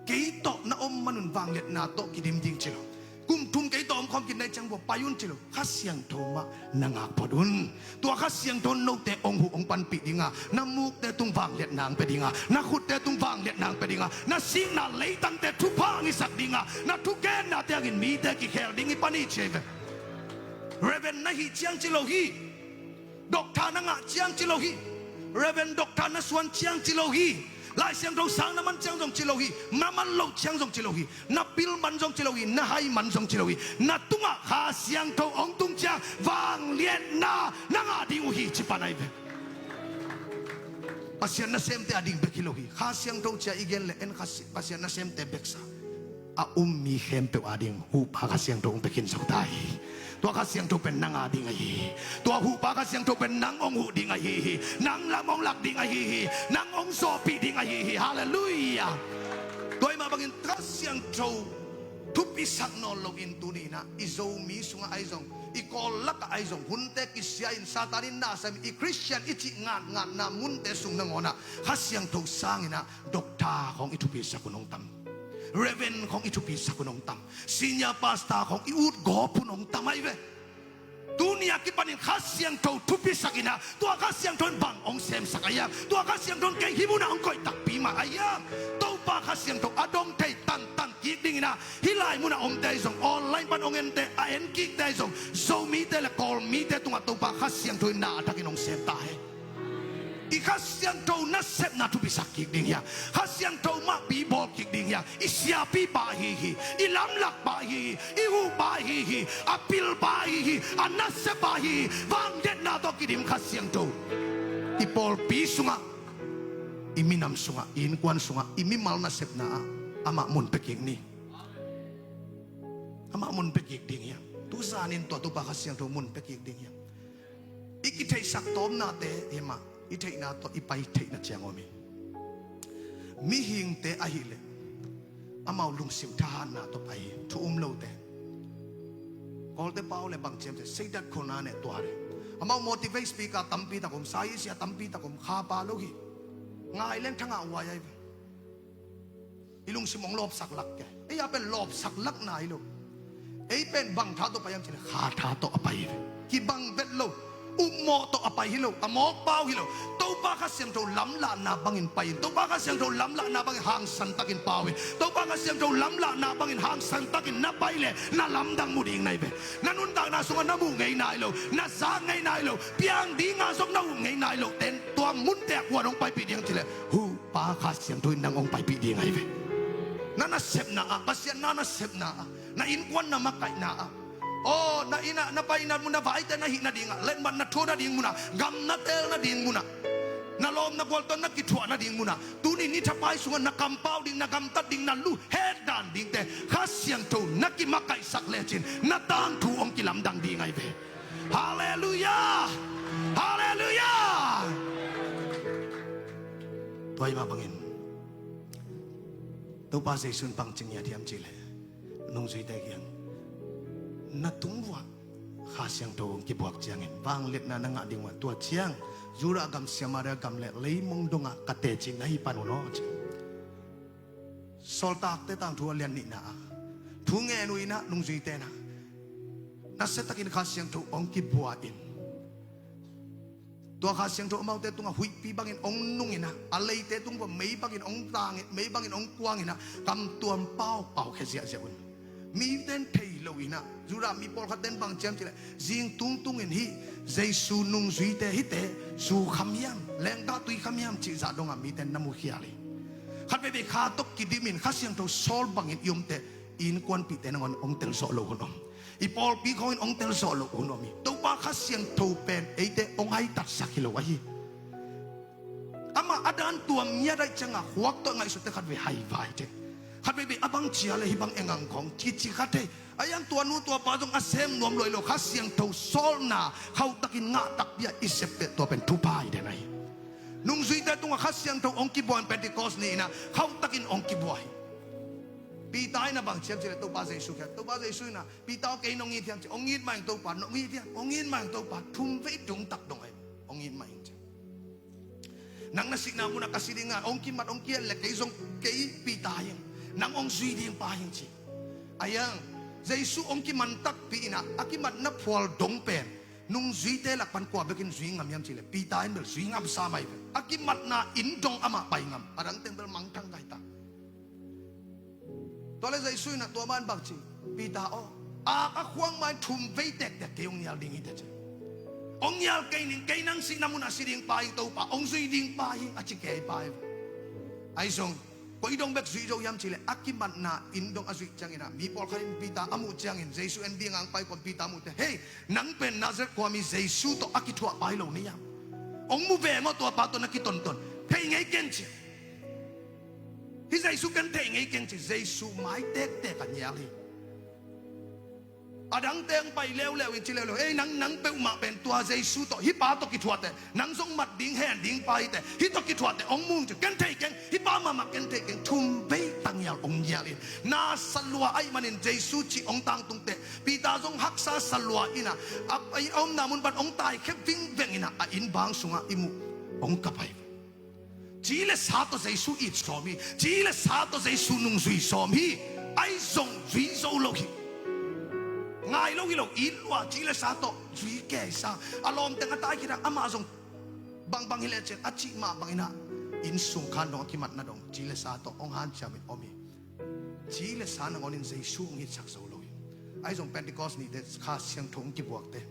Kei tawh na om man un vangliatna tawh kidim ding, ci lo. Kum thum kei tawh om khawm kik na hih ciang vo, pai un, ci lo. Kha Siangtho mah na ngak phot un. Tua Kha Siangtho in note hong huh hong panpih ding a, na mukte tung vangliatna hong pia ding a, na khutte tung vangliatna hong pia ding a, na sikna leitangte thupha hong hisak ding a, na thugennate hangin mite kikhel ding hi pan hi, ci hi ve. Reverend na hih ciang ci lo hi. Doctor na ngah ciang ci lo hi. Reverend, Doctor na suan ciang ci lo hi. Lai Siangtho sang na man ciang zong ci lo hi. Na man loh ciang zong ci lo hi. Na pil man zong ci lo hi. Na hai man zong ci lo hi. Na tungah Kha Siangtho hong tung ciang vangliatna na ngah ding uh hi, ci pan ahi ve. Pasian nasemte ading bek hi lo hi. Kha Siangtho ci a i gen leh en, Kha Si-, Pasian nasemte beksa a um mi khempeuh ading Huhpa Kha Siangtho hong pia khin zo ta hi. Tua Kha Siangtho pen nang ading ahi hi. Tua Huhpa Kha Siangtho pen nang hong huh ding ahi hi. Nang lam hong lak ding ahi hi. Nang hong sawhpih ding ahi hi. Halleluiah. Tua ahih mah bangin Kha Siangtho thupisak nawn loin tuni-in ah i Zomi sungah ahi zong, i Kawl lakah ahi zong, hunte kisia-in Satan in nasem, i Khristian i cih ngatngatna munte sung nangawnah Kha Siangtho sangin ah Doctor khawng i thupisak hun hong tam. Reverend khawng i thupisak hun hong tam. Senior Pastor khawng i ut gawp hun hong tam ahi ve. Tuni a kipanin Kha Siangtho thupisak in ah, tua Kha Siangtho in bang hong semsak ahi hiam? Tua Kha Siangtho in kei hih munah hong koih takpi mah ahi hiam? Topa Kha Siangtho a dong thei tantan kik dingin ah, hih lai munah omte ahi zong, online pan hong ente, a en kikte ahi zong, Zomite le Kawlmite tungah Topa Kha Siangtho in na a thakin hong sem ta hen. I Kha Siangtho nasepna thupisak kik ding hi hang. Kha Siangtho mahpi bawl kik ding hi hang. I siapipa ahi hi. I lamlakpa ahi hi. I huhpa ahi hi. A pilpa ahi hi. A nasepa ahi hi. Vangliatna tawh kidim Kha Siangtho i pawlpi sungah, i minam sungah, i innkuan sungah, i mimal nasepna ah amah mun pia kik ni. Amah mun pia kik ding hi hang. Tuzanin tua Topa Kha Siangtho mun pia kik ding hi hang. I kitheihsak tawpnate hi mah, i theihna tawh i pai theihna ciang om hi. Mihingte ahih leh amau lungsim thahatna tawh pai hi, thu um lote. Kawlte pau le bang ciamte, seidat khona ne tua le. Amau motivate speaker tampi tak om, saisia tampi tak om, kha pa lo hi. Ngai leng thangah uai ai ve. I lungsim hong lawpsak lak ke. Ei a pen lawpsak lakna hi lo. Ei pen bang tha tawh pai hiam cih leh kha tha tawh a pai hi ve. Kibang vet lo. Upmawh tawh a pai hi lo. A mawk pau hi lo. Topa Kha Siangtho lamlahna bangin pai in. Topa Kha Siangtho lamlahna bangin hangsan takin pau in. Topa Kha Siangtho lamlahna bangin hangsan takin na pai leh na lamdang mu ding na hi ve. Na nuntakna sungah na muh ngei nai lo. Na za ngei nai lo. Piang dinga zong na uh ngei nai lo. Ten tua munte a kuan hong paipih ding cih leh, Huhpa Kha Siangtho in nang hong paipih ding ahi ve. Na nasepna ah, Pasian na nasepna ah, na innkuan na makaihna ah, aw, na inn ah, na paina mun, na vaite na hih nadingah, letmat na thuah nading munah, gam na teel nading munah, na lawm na gualton na kithuah nading munah, tuni ni thapai sungah na kampau ding, na gamtat ding, na luhet dan dingte Kha Siangtho na kimakaihsak lecin na tangthu hong kilamdang ding ahi ve. Halleluiah! Halleluiah! Tua ahih mah bangin Topa Jesu in bang ci ngiat hiam cih leh, nungzuite kiang, na tung uah Kha Siangtho hong kibuak ciangin vangliatna na ngah ding uh a, tua ciang Judah gam, Samaria gam le leimong dongah ka teci na hi pan un aw, ci. Sawltakte tangthu a lian nihna ah thu ngen uh in ah, nungzuite in ah nasiatakin Kha Siangtho hong kibua in, tua Kha Siangtho amaute tungah huihpi bangin hong nung in ah, a leite tung uah mei bangin hong tang in, mei bangin hong kuang in ah, kam tuam paupau khia ziahziah un. Mite in thei lo in ah, Judah mi pawlkhatte in bang ci hiam cih leh, zing tungtung in hih Jesu nungzuite hihte zu kham hiam, lengtah tui kham hiam cih zah dongah mite in na mukhial hi. Khatveivei kha tawh kidim in Kha Siangtho sawl bangin i omte, i innkuanpihte nangawn hong tel zawh loh hun om. I pawlpi khawngin hong tel zawh loh hun om hi. Topa Kha Siangtho pen eite hong haitatsak hi lo ahi. Amah a dan tuam ngiat ahih ciangah khuak tawh ngaihsutte khatvei haivai thei. Khatveivei a bang cia le hih bang engang khawng cici kha thei. A iang tua nu tua pa zong a sem nuam lua hi lo, Kha Siangtho sawlna khauhtakin ngah takpi a i sep teh tua pen thupha hi den ahi. Nungzuite tungah Kha Siangtho hong kibua in Pentecost ni in ah khauhtakin hong kibua hi. Peter in ah bang ci hiam cih leh Topa Jesu kiang, Topa Jesu in ah, Peter aw, kei nong it hiam ci. Hong it mah ing Topa. Nong it hiam? Hong it mah ing Topa. Thumvei dungtak dong ahi. Hong it mah ing ci. Nang na sihna munah ka si ding a, hong kimat hong kiat le kei zong, kei Peter hi ing, nang hong zui ding pa hi ing ci. A iang, Jesu hong kiman takpi in ah, a kimatna phual dong pen nungzuite lak pan kua bekin zui ngam hiam cih leh, Peter in bel zui ngam sam ahi ve. A kimatna inn dong amah pai ngam, a dang teng bel mangthang kai ta. Tua leh Jesu in ah tua mah in bang ci, Peter aw, a, a khuang mah in thumvei tektek kei hong nial ding hi teh ci. Hong nial kei ning, kei nang sihna munah si ding pa hi ing Topa, hong zui ding pa hi ing a ci kei pa hi. Ahi zong, koi dong bek zui zo hiam cih leh, a kimatna inn dong a zuih ciangin ah, mi pawlkhat in Peter a muh ciangin, Jesu en ding a hong pai kawm Peter a muh teh, hei, nang pen Nazareth khuami Jesu tawh a kithuah pa hi lo na hiam? Hong mu veng aw, tua pa tawh na kitonton. Thei ngei keng ci. Hih Jesu ken thei ngei keng ci. Jesu mai tektek a nial hi. A dang teng pai leuleu in ci leuleu, ei, nang, nang peuhmah pen tua Jesu tawh, hih pa tawh kithuah teh nang zong mat ding, hen ding pa hi teh, hih tawh kithuah teh hong mu ing ci. Ken thei keng, hih pa mahmah ken thei keng. Thumvei tanial hong nial in, na sa lua ahih manin Jesu cih hong tangtung teh, Peter zong haksa sa lua in ah, a, a omna mun pan hong taikhia vingveng in ah, a inn bang sungah i muh, hong kap ahi. Ci le sa tawh Jesu it sawm hi. Ci le sa tawh Jesu nungzui sawm hi. Ahi zong zui zo lo hi. Ngai lo hi lo, it lua, ci le sa tawh zui kei sa. A lawmteng a tai khit ah amah zong bangbang hi lecin a cih mah bangin ah, inn sung khan dong a kimatna dong ci le sa tawh hong hanciamin om hi. Ci le sa nangawnin Jesu hong itsak zo lo hi. Ahi zong Pentecost nite Kha Siangtho hong kibuakte,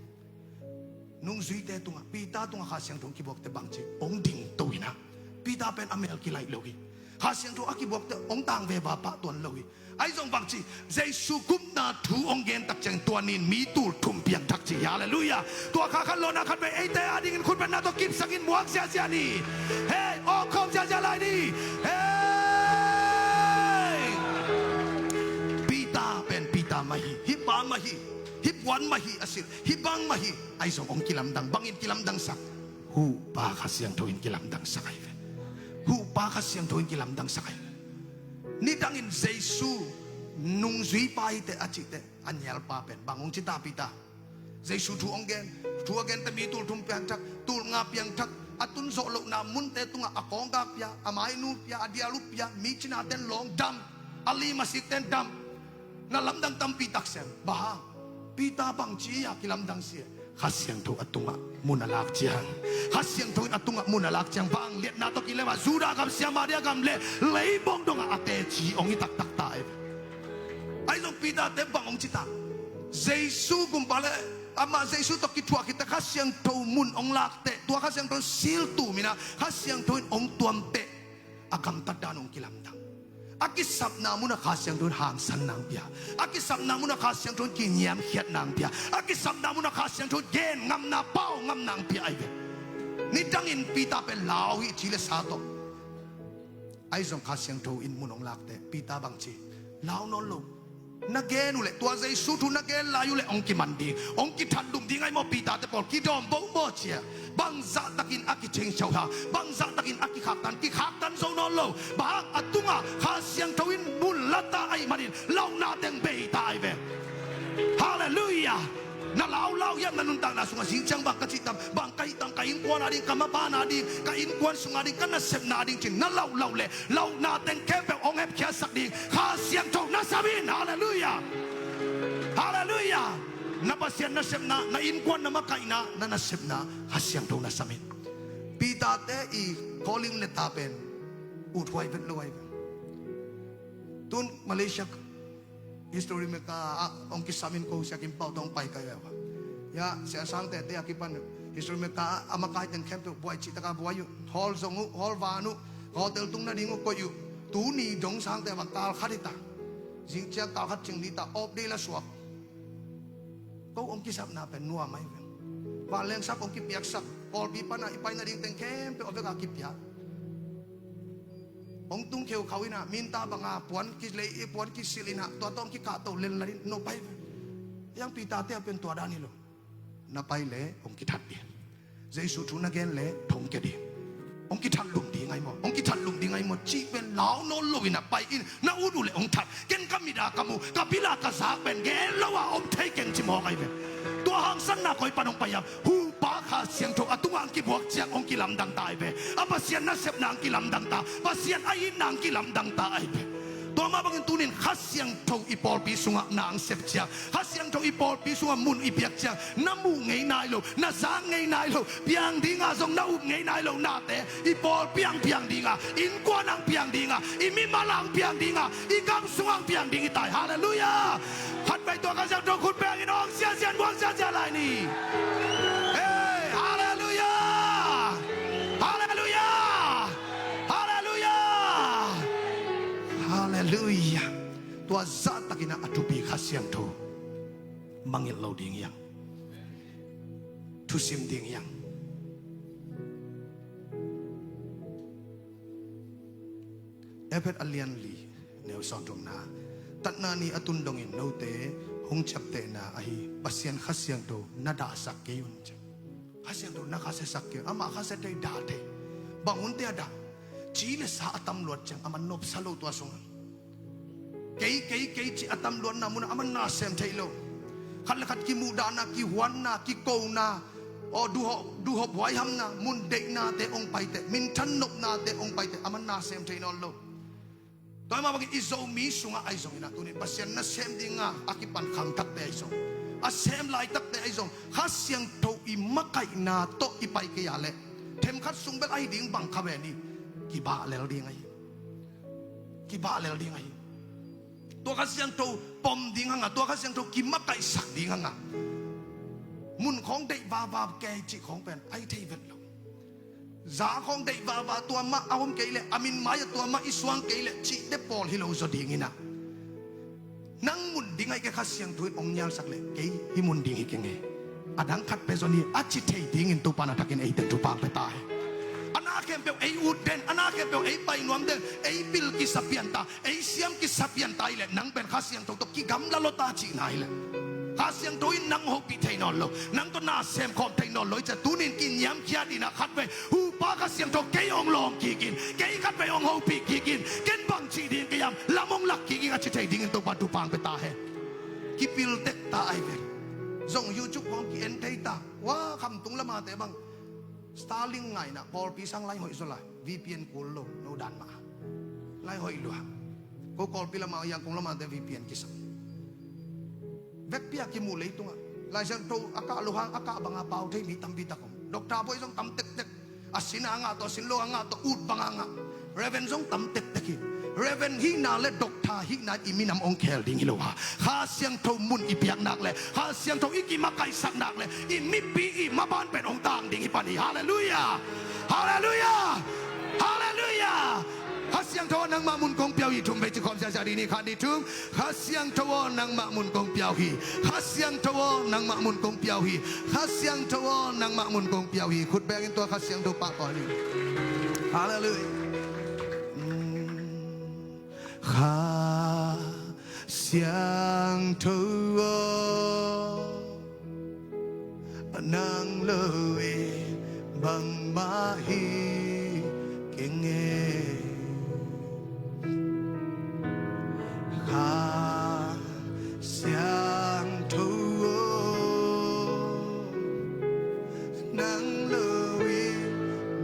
nungzuite tungah, Peter tungah Kha Siangtho hong kibuakte bangci, hong dingto in ah, Peter pen a mel kilaih lo hi. Kha Siangtho a kibuakte hong tang veva pah tuan lo hi. Ahi zong bangci, Jesu gupna thu hong gen tak ciangin tua ni-in mi tul thum piangthak ci hi. Halleluiah. Tua kha khat lawhna khat vei eite adingin khutbetna tawh kipsakin muak ziahziah ni. Hei, awkhawm ziahziah lai ni. Hei, Peter pen Peter mah hi. Hih pa mah hi. Hih puan mah hi a silh, hih bang mah hi. Ahi zong hong kilamdang, bangin kilamdangsak? Huhpa Kha Siangtho in kilamdangsak ahi ve. Huhpa Kha Siangtho in kilamdangsak ahi ve. Nidangin Jesu nungzuipa hi teh a cih teh, a nialpa pen bang hong ci ta, Peter? Jesu thu hong gen, thu a gen teh mi tul thum piangthak, tul nga piangthak, a tun zawh lohna munte tungah a kawnggak pia, a mainu pia, a dialu pia, mi cinate in lawng dam, a lim a sikte in dam. Na lamdang tampi tak sem. Bang hang? Peter bangci a kilamdang si e? Kha Siangtho a tungah mun a lak ciang. Kha Siangtho in a tungah mun a lak ciang, vangliatna tawh kilem a, Judah gam, Samaria gam le leibong dongah a teci hong hi taktak ta e. Ahi zong Peter te bang hong ci ta? Jesu gumpa le amah Jesu tawh kithuah khit teh Kha Siangtho mun hong lak teh, tua Kha Siangtho in siltum in ah, Kha Siangtho in hong tuam teh, a gamtat dan hong kilamdang. A kisapna munah Kha Siangtho in hangsan nang pia. A kisapna munah Kha Siangtho in kiniamkhiat nang pia. A kisapna munah Kha Siangtho in gen ngamna, pau ngam nang pia ahi ve. Nidangin Peter pen lau hi, ci le sa tawh. Ahi zong Kha Siangtho in mun hong lak teh, Peter bangci? Lau nawn lo. Na gen uh leh, tua Jesu thu na gen lai uh leh hong kiman ding, hong kithat lum ding ahi maw? Peter te pawl kidawm bo maw cia? Bangzah takin a kiceng cio ha, bangzah takin a kikhaktan, kikhaktan zo nawn lo. Bang hang? A tungah Kha Siangtho in mun la ta ahih manin lauhna teng bei ta ahi ve. Halleluiah. Na laulau hiam na nuntakna sungah? Zing ciang bang ka cih tam, bang ka hih tam, ka innkuan a ding, ka maban a ding, ka innkuan sung a ding, ka nasepna a ding ci-in na laulau leh lauhna teng khempeuh hong hepkhiatsak ding Kha Siangtho na sam in. Halleluiah. Halleluiah. Na Pasian nasepna, na innkuan na makaihna, na nasepna Kha Siangtho na sam in. Peter te i calling letter pen uthuai vet lo ahi ve. Tun Malaysia History Maker ah hong kisam in ko Sia Kim Pau tawh hong pai kai ve. Ya, Sia Sangte te a kipan History Maker ah a makai teng khempeuh buai cih taka buai uh. Hall zong uh, hall van uh, hotel tung nading uh koih uh. Tuni dong Sangte bang kal khat hi ta. Zing ciang kal khat cing ni ta, off day la suak. Ko hong kisapna pen nuam ahi ve. Vanleng sap hong kipiaksak, pawlpi pan a i pai nading teng khempeuh a vek a kipiak. Hong tung kheukhau in ah, minta banga puan kilei, i puan kisil in ah, tua tawh hong kikahto lel nading nop ahi ve. Hiang Peter te a pen tua dan hi lo. Na pai leh hong kithat ding. Jesu thu na gen leh thong kia ding. Hong kithat lum ding ahi maw? Hong kithat lum ding ahi maw? Cih pen lau nawn lo in ah pai in, na ut uh leh hong that. Ken ka mit a ka mu, ka bil a ka zak pen gen lo a om thei keng ci mawk ahi ve. Tua hangsanna koi pan hong pai hiam? Hupa Kha Siangtho a tungah hong kibuak ciang hong kilamdang ta ahi ve. A Pasian nasepna hong kilamdang ta, Pasian a itna hong kilamdang ta ahi ve. Tua mah bangin tunin Kha Siangtho i pawlpi sungah na hong sep ciang, Kha Siangtho i pawlpi sungah mun i piak ciang, na muh ngei nai lo, na zak ngei nai lo, piang dinga zong na up ngei nai lo nate i pawlpi ah hong piang dinga, innkuan ah hong piang dinga, i mimal ah hong piang dinga, i gam sungah hong piang ding hi ta hi. Halleluiah. Khatvei tua Kha Siangtho khut bengin hong siasia, buang siasia lai ni. Hei, halleluiah. Halleluiah. Halleluiah. Halleluiah. Tua zahtakin a thupi Kha Siangtho mangngilh lo ding hi hang. Thusim ding hi hang. Efesa a lian li, neu sawmthumna. Tatna ni a tun dongin note hong ciaptehna ahi Pasian Kha Siangtho na dahsak kei un, ci. Kha Siangtho na khasiasak kei un. Amah khasia thei, dah thei. Bang hunte a dah? Ci le sa a tam luat ciang a man nopsa lo tua sungah. Kei, kei, kei cih a tam luatna munah a man na sem thei lo. Khat le khat kimuhdahna, kihuanna, kikona, aw, duhop, duhop huaihamna, mun deihnate hong paiteh, minthan nopnate hong paiteh a man na sem thei nawn lo. Tua mah bangin i Zomi sungah ahi zongin ah tunin Pasian nasem dinga a kipan khangthakte ahi zong, a sem laitakte ahi zong, Kha Siangtho i makaihna tawh i pai kei a leh themkhat sung bel ahi ding bang kha ve ni. Kibah lel ding ahi. Kibah lel ding ahi. Tua Kha Siangtho pom ding hanga, tua Kha Siangtho kimakaihsak ding hanga, mun khawng deih vava kei cih khawng pen ahi thei vet lo. Za khawng deih vava tua mah a om kei leh, a min mai-ah tua mah i suang kei leh cihte pawl hi lo zaw dingin ah, nang mun ding ahi kei, Kha Siangtho in hong nialsak leh kei hih mun ding hi keng e, a dang khat pia zaw ni a ci thei dingin Topa na thakin eite thupha hong pia ta hi. A na khempeuh ei ut den, a na khempeuh ei pai nuam den, ei pil kisa pian ta, ei siam kisa pian ta hi leh, nang pen Kha Siangtho tawh kigamla lua ta cihna hi leh. Kha Siangtho in nang hopih thei nawn lo, nang tawh na semkhawm thei nawn lo hi ciah, tunin kiniamkhiat in ah khatvei Hupa Kha Siangtho kei hong lawng kik in, kei khatvei hong hopih kik in, ken bang cih ding kei hiam, lam hong lak kik in a ci thei dingin Topa thupha hong pia ta hen. Kipil tek ta ahi ve. Zong YouTube khawng ki-en thei ta. Wa, khamtung lamate bang Starlink ngaihna, pawlpi sang lai hoih zaw lai. V P N kul lo, no dan mah. Lai hoih lua. Ko Kawlpi lamah, Yangon lamah te V P N kisam. Vekpi a kimuh leitungah Lai Siangtho a kah lo hang, a kah banga pau thei mi tampi tak om. Doctor bawi zong tam tektek. A sin a ngah tawh, a sin lo a ngah tawh, ut banga ngah. Reverend zong tam tektek hi. Reverend hihna le doctor hihna in i minam hong khel ding hi lo a, Kha Siangtho mun i piak nak le, Kha Siangtho i kimakaihsak nak le, i mipi i maban pen hong tang ding hi pan hi. Halleluiah. Halleluiah. Halleluiah. Kha Siangtho aw, nangmah mun kong piau hi. Thum vei ci khawm siasia dih ni, khat, nih, thum. Kha Siangtho aw, nangmah mun kong piau hi. Kha Siangtho aw, nangmah mun kong piau hi. Kha Siangtho aw, nangmah mun kong piau hi. Khut bengin tua Kha Siangtho pahpah ni. Halleluiah. Mm. Kha Siangtho aw, nang lo in bangmah hi keng e. Kha Siangtho aw, nang lo in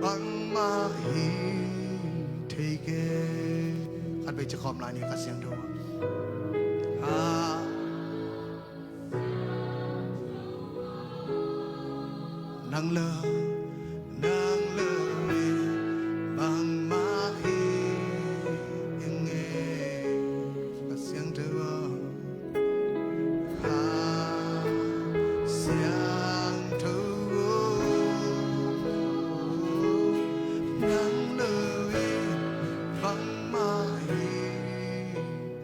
bangmah hi thei keng. Khatvei ci khawm lai ni, Kha Siangtho aw. Kha Nang lo, nang lo in bangmah hi keng e. Kha Siangtho aw, Kha Siangtho aw, nang lo in bangmah hi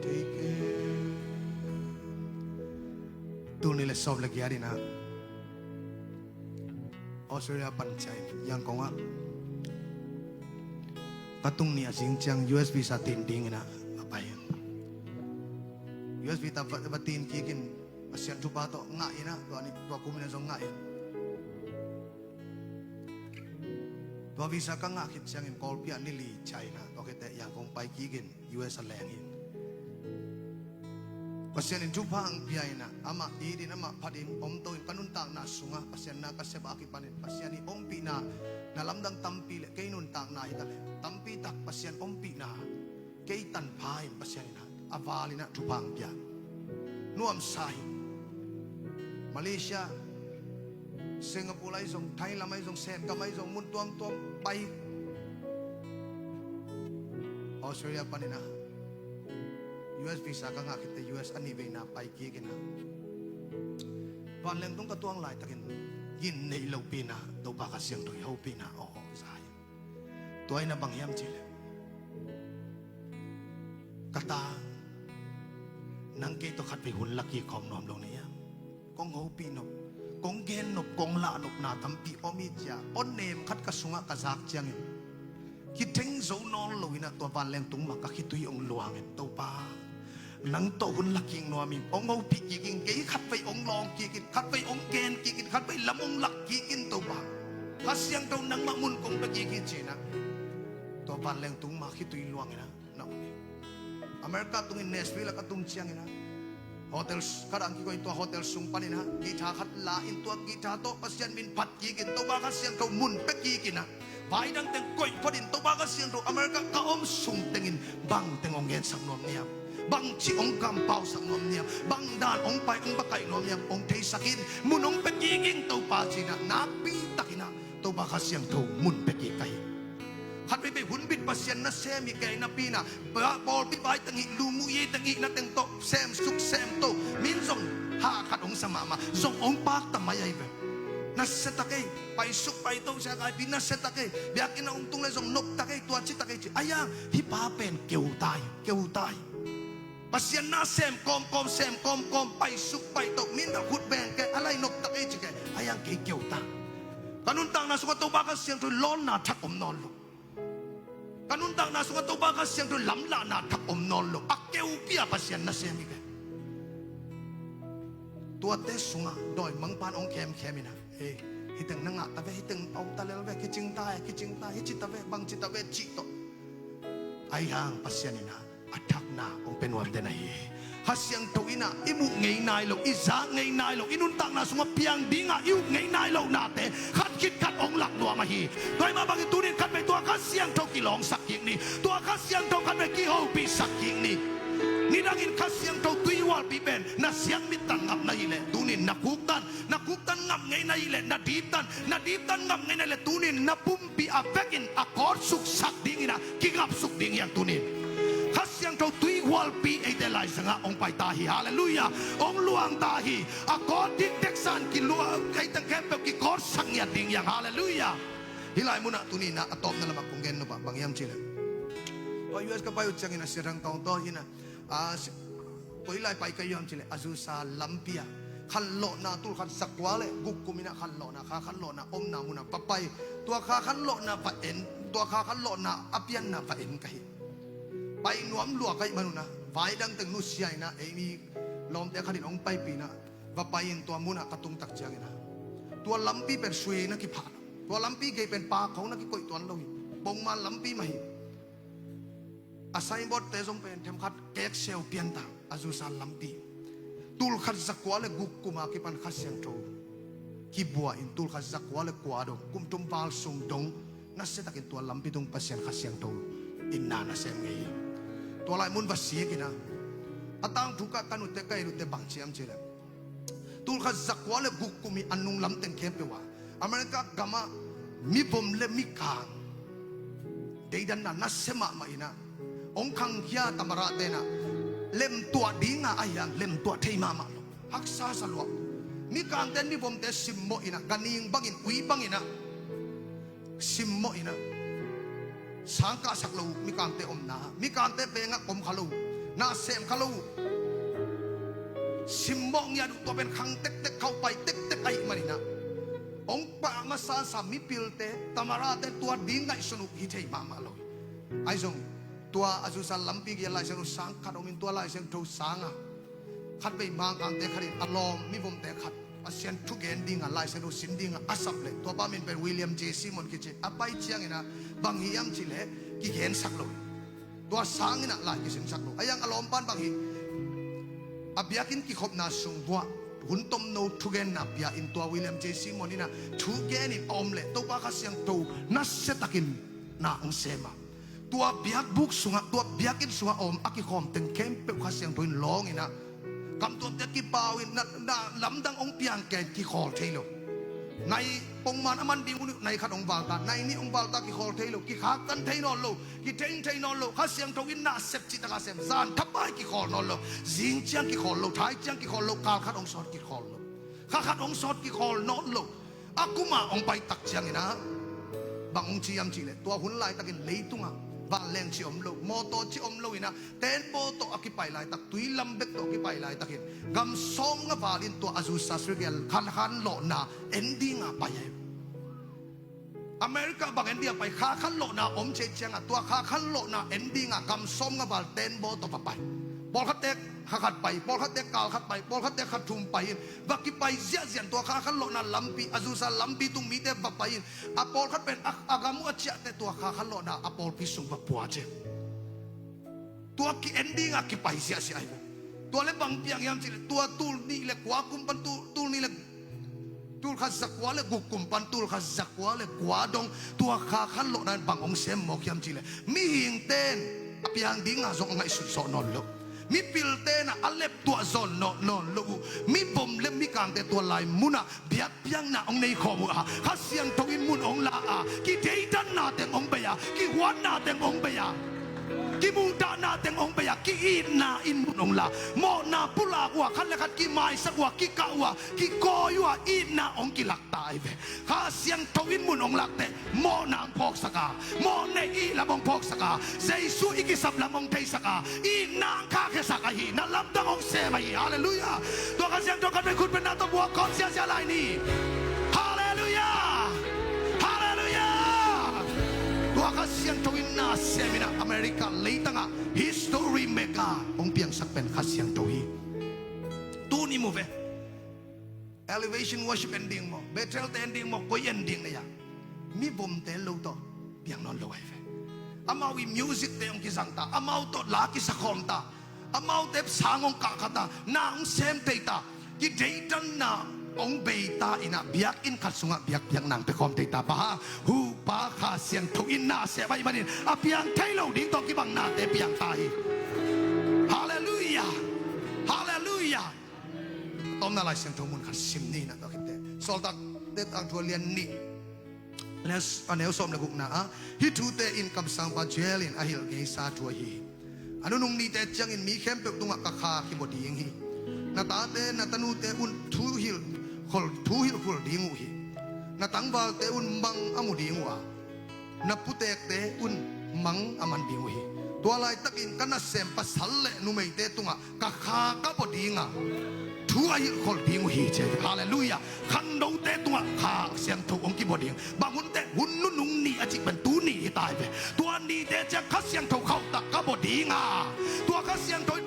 thei keng. Tul nih le sawm le giat in ah Australia pan ciah in Yangon ah ka tung ni a zing ciang U S visa tin ding in ah a pai in, U S visa va, va tin kik in, Pasian thupha tawh ngah in ah, tua ni, tua kum in ah zong ngah in. Tua visa ka ngah khit ciangin Kawlpi ah ni li ciah in ah, tua khit teh Yangon pai kik in, U S a leng in. Pasian in thupha ang pia in ah, amah it in, amah phat in, om to in, ka nuntakna sungah Pasian na ka sep a kipan in, Pasian i ompihna na lamdang tampi le, kei nuntakna hi ta le, tampi tak Pasian ompihna, kei tanpha in Pasian in ah a val in ah thupha ang pia. Nuamsa hi. Malaysia, Singapore ahi zong, Thailand ahi zong, Sengkam ahi zong, mun tuamtuam pai. Australia pan in ah U S visa ka ngah khit teh U S a nih veina pai kik in ah, vanleng tung ka tuang laitakin gin neih lohpihna, Topa Kha Siangtho i hopihna aw, za hi. Tua in ah bang hiam cih leh, ka ta, nang kei tawh khatvei hun la kik khawm nuam lo na hiam? Kong hopih nop, kong gen nop, kong lah nop na tampi om hi ci a, aw nem khat ka sungah ka zak ciangin, kitheng zo nawn lo in ah tua vanleng tung mah ka khitui hong luang in, Topa, nang tawh hun la kik nuam ing, hong hopih kik ing, kei khatvei hong lawng kik in, khatvei hong gen kik in, khatvei lam hong lak kik in, Topa. Kha Siangtho nangmah mun kong pia kik hi ci in ah, tua vanleng tung mah khitui luang in ah na om hi. America tungin Nashville ah ka tung ciangin ah, hotel s-, khat ah kikoih, tua hotel sung panin ah guitar khat la in, tua guitar tawh Pasian min phat kik in, Topa Kha Siangtho mun pia kik in ah, vai dang teng koih phot in, Topa Kha Siangtho America ka om sung tengin bang teng hong gensak nuam na hiam? Bangci hong kampausak nuam na hiam? Bang dan hong pai hong bakaih nuam na hiam? Hong theisak in, mun hong pia kik ing, Topa, ci in ah nakpi takin ah Topa Kha Siangtho mun pia kik ka hi. Khat veivei hun bit Pasian nasem hi kei napi in ah, ba, pawlpi vai teng hi, lumuh i teng hi, na teng tawh sem suk sem to, min zong hah khat hong sa mahmah, zong hong pakta mai ahi ve. Nasia ta kei, pai suk pai to sia kai pi, nasia ta kei, biakinn ah hong tung le zong nop ta kei, tua ci ta kei ci. Ai ang, hih pa pen keu ta hi, keu ta hi. Pasian na sem kawmkawm, sem kawmkawm, pai suk pai to, min a khut beng kei, a lai nop ta kei ci kei, ai ang kei keu ta. Ka nuntakna sungah Topa Kha Siangtho lawnna thak om nawn lo. Ka nuntakna sungah Topa Kha Siangtho lamlahna thak om nawn lo. A keupi a Pasian nasem hi kei. Tuate sungah dawimangpa'n hong khemkhem in ah, ei, hih teng na ngah ta ve, hih teng a om ta lel ve, kicing ta e, kicing ta, hih ci ta ve, bang ci ta ve, cih tawh. Ai ang Pasian in ah a thakna hong pia nuam den ahi hi. Kha Siangtho in ah i muh ngei nai lo, i zak ngei nai lo, i nuntakna sungah piang dingah i up ngei nai lohnate khat khit khat hong lak nuam ahi hi. Tua ahih mah bangin tuni in khatvei tua Kha Siangtho kilawngsak kik ni. Tua Kha Siangtho khatvei kihopihsak kik ni. Nidangin Kha Siangtho tuihualpi pen na siang mit tan ngap na hih leh, tuni in na khuktan, na khuktan ngap ngei na hih leh, na diptan, na diptan ngap ngei na hih leh, tuni in na pum pi a vekin a kawtsuksak dingin ah kingapsuk ding hi hang tuni in. Kha Siangtho tuihualpi eite laizangah hong pai ta hi. Halleluiah. Hong luang ta hi. A kawt ding teksan kiluang, ei teng khempeuh kikawtsak ngiat ding hi hang. Halleluiah. Hih lai munah tuni in ah a tawpna lamah kong gen nop ah bang hiam cih leh, tua U S ka pai uh ciangin a siathang tawng tawh hi in ah, a, si-, koi lai pai ka hiam cih leh, Azusa lampi ah khanlawhna, tul khat za kua le guk kum in ah khanlawhna, kha khanlawhna omna mun ah va pai. Tua kha khanlawhna va en, tua kha khanlawhna a pianna va en ka hi. Pai nuam lua ka hih man un ah, Vai dang teng nusia inah, ei mi lawmte khat in hong paipih inah, va pai in tua munah ka tung tak ciang inah, tua lampi pen sui na kiphah lo. Tua lampi gei pen pakho na kikoih tuan lo hi. Bongman lampi mah hi. A signboard te zong pen themkhat kekseu pianta, Azusa lampi. Tulkhat zakua le guk kuma kipan Kha Siangtho kibua in tulkhat zakua le kua dong, kum thum val sung dong, nasiatakin tua lampi tung Pasian Kha Siangtho in na nasem ngei hi. Tua lai mun va sik inah, a tangthu ka ka nute ka i nute bang ciam cileh, tulkhat zakua le guk kum i a nunglam teng khempeuh ah America gamah mivom le mikang deidanna nasia mahmah inah, hong khangkhia tamarah tenah lemtuah dinga a hiang lemtuah thei mahmah lo. Haksa sa lua. Mikangte in mivomte simmawh inah, ganing bangin, ui bangin ah simmawh inah, sangkahsak lo uh. Mikangte omna, mikangte pengah om kha lo uh, na sem kha lo uh. Simmawh ngiat uh. Tua pen khang tektek, khauh pai tektek ahih maninah, hong pah masa sa mipilte, tamarate tua ding ngaihsun uh hi thei mahmah lo hi. Ahi zong tua Azusa lampi gei a Lai Siangtho sang khat om in, tua Lai Siangtho sanga khatvei Mangkangte khat in a lawm mivomte khat Pasian thugen dinga Lai Siangtho sin dinga a sap leh, tua pa min pen William J. Simon kici. A pai ciang inah bang hiam cileh kigensak lo. Tua sang inah lai kisinsak lo. A hiang a lawmpan bang hi, a biakinn kikhopna sung buah hun tomno thugenna pia in tua William J. Simon inah thugen in a om leh Topa Kha Siangtho nasiatakin na hong sem a, tua biakbuk sungah, tua biakinn sungah a om a kikhawm teng khempeuh Kha Siangtho in lawng inah, kamtuamte kipau in, na, na lamdang hong piang kei in kikhawl thei lo. Nai pongman a man ding uh nai khat hong valta, nai nih hong valta, kikhawl thei lo, kikhaktan thei nawn lo, kitheng thei nawn lo. Kha Siangtho in na sep cih taka sem, zan thapai kikhawl nawn lo, zing ciang kikhawl lo, thai ciang kikhawl lo, kal khat hong sawt kikhawl lo, kha khat hong sawt kikhawl nawn lo. A kuma hong pai tak ciang inah bang hong ci hiam cihleh, tua hun laitakin leitungah vanleng ci om lo, mawtaw ci om lo inah, tenbaw tawh a kipai laitak, tui lam bek tawh a kipai laitakin gam sawmnga val in tua Azusa Street gei a kha khanlawhna en dinga pai ahi. America bang en dinga pai, kha khanlawhna om ciai ciangah tua kha khanlawhna en dinga gam sawmnga val tenbaw tawh va pai. Pawlkhatte kha khat pai, pawlkhatte kal khat pai, pawlkhatte kha thum pai in va kipai ziahziah in tua kha khanlawhna lampi, Azusa lampi tung mite va pai in, a pawlkhat pen a, a gam uh a ciahte tua kha khanlawhna a pawlpi sung va pua ci. Tua ki-en dinga kipai ziahziah ahi ve. Tua le bang piang hiam cihleh, tua tul nih le kua kum pan tul, tul nih le, tulkhat zakua le guk kum pan tulkhat zakua le kua dong tua kha khanlawhna in bang hong sem mawk hiam cihleh, mihingte in a piang dinga zong a ngaihsut zawh nawn lo. Mipilte in a leptuah zawh nawn, nawn lo uh. Mivom le mikangte tua lai munah biakpiakna hong nei khawm uh a, Kha Siangtho in mun hong la a, kideidanna teng hong bei a, kihuatna teng hong bei a, kimuhdahna teng hong bei a, ki-itna in mun hong la. Mawhna pulak uh a, khat le khat kimaisak uh a, kikah uh a, kikawi uh a, itna hong kilak ta ahi ve. Kha Siangtho in mun hong lak teh mawhna hong phawksak a, mawhnei ih lam hong phawksak a, Jesu i kisap lam hong theisak a, itna hong khakhiasak ahi, na lamdang hong sem ahi. Halleluiah. Tua Kha Siangtho khat vei khut bengna tawh buak khawm ziahziah lai ni. Halleluiah. Halleluiah. Tua Kha Siangtho in na sem in a America leitangah history maker hong piangsak pen Kha Siangtho hi. Tuni mu ve. Elevation Worship en ding maw, Bethel te en ding maw, koi en ding na hiam? Mivomte lo tawh piang nawn lo ahi ve. Amau i music te hong kizang ta, amau tawh la kisakhawm ta, amaute sang hong kahkha ta, na hong sem thei ta, kideidanna hong bei ta in a biakinn khat sungah biakpiakna hong pia khawm thei ta. Bang hang? Hupa Kha Siangtho in na sem ahih manin a piang thei lo ding tawh kibang nate piang ta hi. Halleluiah. Halleluiah. Tawmna Lai Siangtho mun khat sim ni na, tua khit teh Sawltakte Tangthu a lian nih, a neu sawm le gukna ah, hih thute in kamsangpa Joel in a hilh ngeisa thu ahi hi. A nunung nite ciangin mi khempeuh tungah ka kha kibaw ding hi. Na tate na tanute un thuhilh khol, thuhilh khol ding uh hi. Na tangvalte un mang a mu ding uh a, na putekte un mang a man ding uh hi. Tua laitakin ka nasem pasal le numeite tungah ka kha ka baw ding a, thu a hilhkhol ding uh hi, ci hi. Halleluiah. Khangnote tungah Kha Siangtho hong kibaw ding. Bang hun teh? Hun nunung ni a cih pen tuni hi ta hi ve. Tua nite ciang Kha Siangtho khauhtak ka baw ding a, tua Kha Siangtho in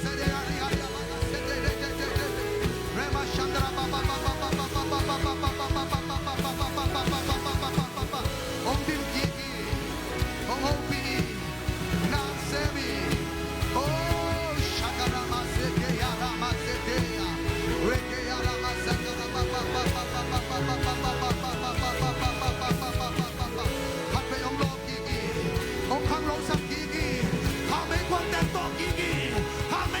Hong dim kik in, hong hopih in, nasem in. Oh, shakaramaseke yaramasekeya, rekeyaramasakarama. Khatvei hong lawp kik in, hong khanglosak kik in, khangmei kuanten tawh kik in, khangmei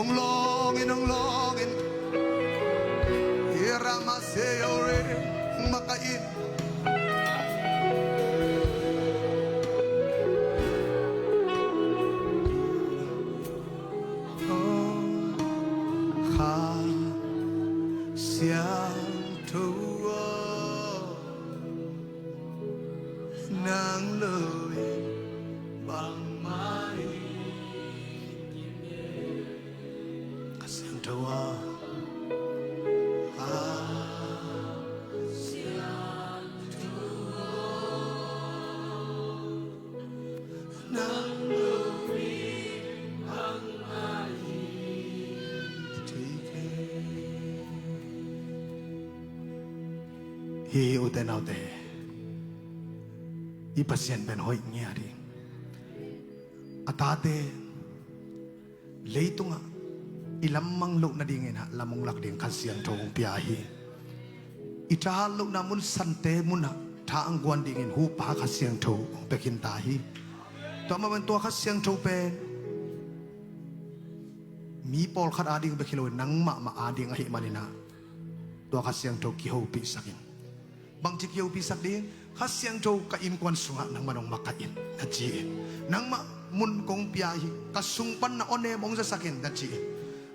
Hong lawng in, hong lawng in. Ira ma se yo re, hong makaih in. Kha Siangtho aw, nang lo in bangmah hi. Kha Siangtho aw, Kha Siangtho aw, nang lo in bangmah hi. Hi hi, ute naute, i Pasian pen hoih ngiat hi. A tate leitungah i lam mang loh nadingin ah lam hong lak ding Kha Siangtho hong pia hi. I thahat lohna mun sante munah tha hong guan dingin hupa Kha Siangtho hong pia khin ta hi. Tua mah bangin tua Kha Siangtho pen mi pawlkhat ading bek hi lo, nangmah mah ading ahih manin ah tua Kha Siangtho kihopihsak in. Bangci kihopihsak ding? Kha Siangtho ka innkuan sungah nangmah nong makaih in na ci in. Nangmah mun kong pia hi, ka sung pan na awnem hong zasak in na ci in.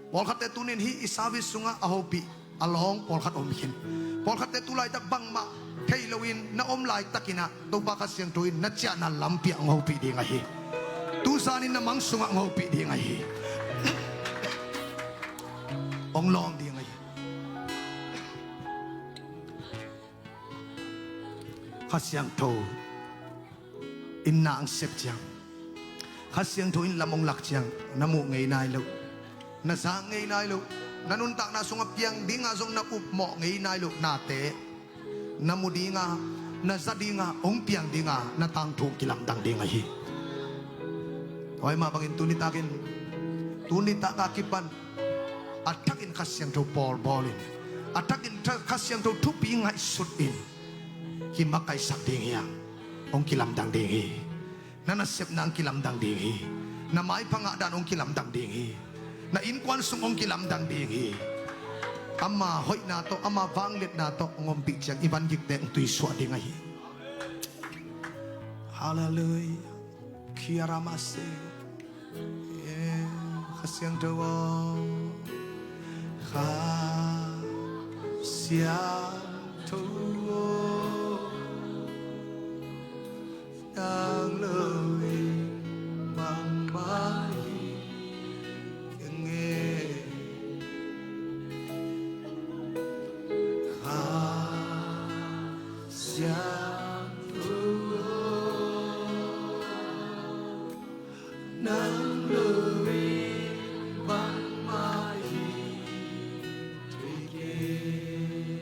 Pawlkhatte tuni-in hih i service sungah a hopih a lawng pawlkhat om khin. Pawlkhatte tu laitak bangmah thei loin na om laitakin ah Topa Kha Siangtho in na ciahna lampi ah hong hopih ding ahi. Tuzanin na mang sungah hong hopih ding ahi. Hong lawng ding ahi. Kha Siangtho in na hong sep ciang, Kha Siangtho in lam hong lak ciang, na muh ngei nai loh, na zak ngei nai loh, na nuntakna sungah piang dingah zong na upmawh ngei nai loh nate na mu dinga, na za dinga, hong piang dinga na tangthu hong kilamdang ding ahi. Tua mah bangin tuni takin, tuni taka kipan a thakin Kha Siangtho pawlbawl in, a thakin Kha Siangtho thupi ngaihsut in kimakaihsak ding hi hang. Hong kilamdang ding hi. Na nasepna hong kilamdang ding hi. Na maipha ngahdan hong kilamdang ding hi. Na innkuan sung hong kilamdang ding hi. Ama hoihna tawh, ama vangliatna tawh hong ompih ciang i van gikte hong tuisuah ding ahi. Halleluiah. Kiaramase. Kha Siangtho aw, Kha Siangtho aw, nang lo in bangmah hi keng e. Kha Siangtho aw, nang lo in bangmah hi thei keng.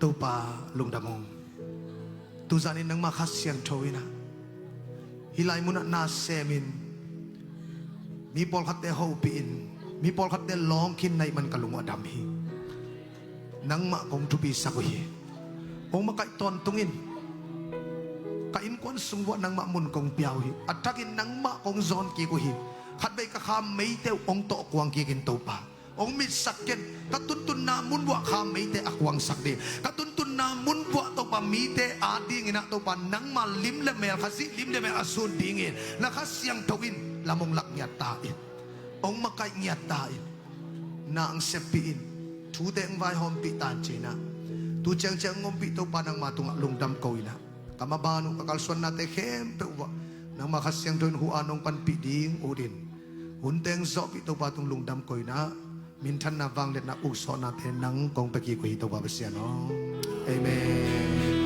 Topa lungdam ung. Tuzanin nangmah Kha Siangtho in ah hih lai munah na semin, mi pawlkhatte hopihin, mi pawlkhatte lawng khin na hih man ka lung uh a dam hi. Nangmah kong thupisak uh hi. Hong makaih tawntungin. Ka innkuan sung vuah nangmah mun kong pia uh hi. A thakin nangmah kong zawn kik uh hi. Khatvei ka khammeite uh hong tawh kuang kikin Topa, hong mitsak ken. Ka tuntunna mun vuah khammeite a kuangsak ding, ka tuntunna mun vuah Topa mite adingin ah Topa nangma lim le mel, Khazih lim le mel a zun dingin na Kha Siangtho in lam hong lak ngiat ta in. Hong makaih ngiat ta in. Na hong seppih in. Thute hong vaihawmpih ta in ci-in ah, tu ciangciang hong ompih Topa nangma tungah lungdam ko in ah, ka maban uh ka kalsuannate khempeuh uah nangma Kha Siangtho in hu-a nong panpih ding ut in, hunte hong zawhpih Topa tung lungdam ko in ah, minthanna vangliatna uksawhnate nang kong pia kik uh hi Topa Pasian aw. Amen.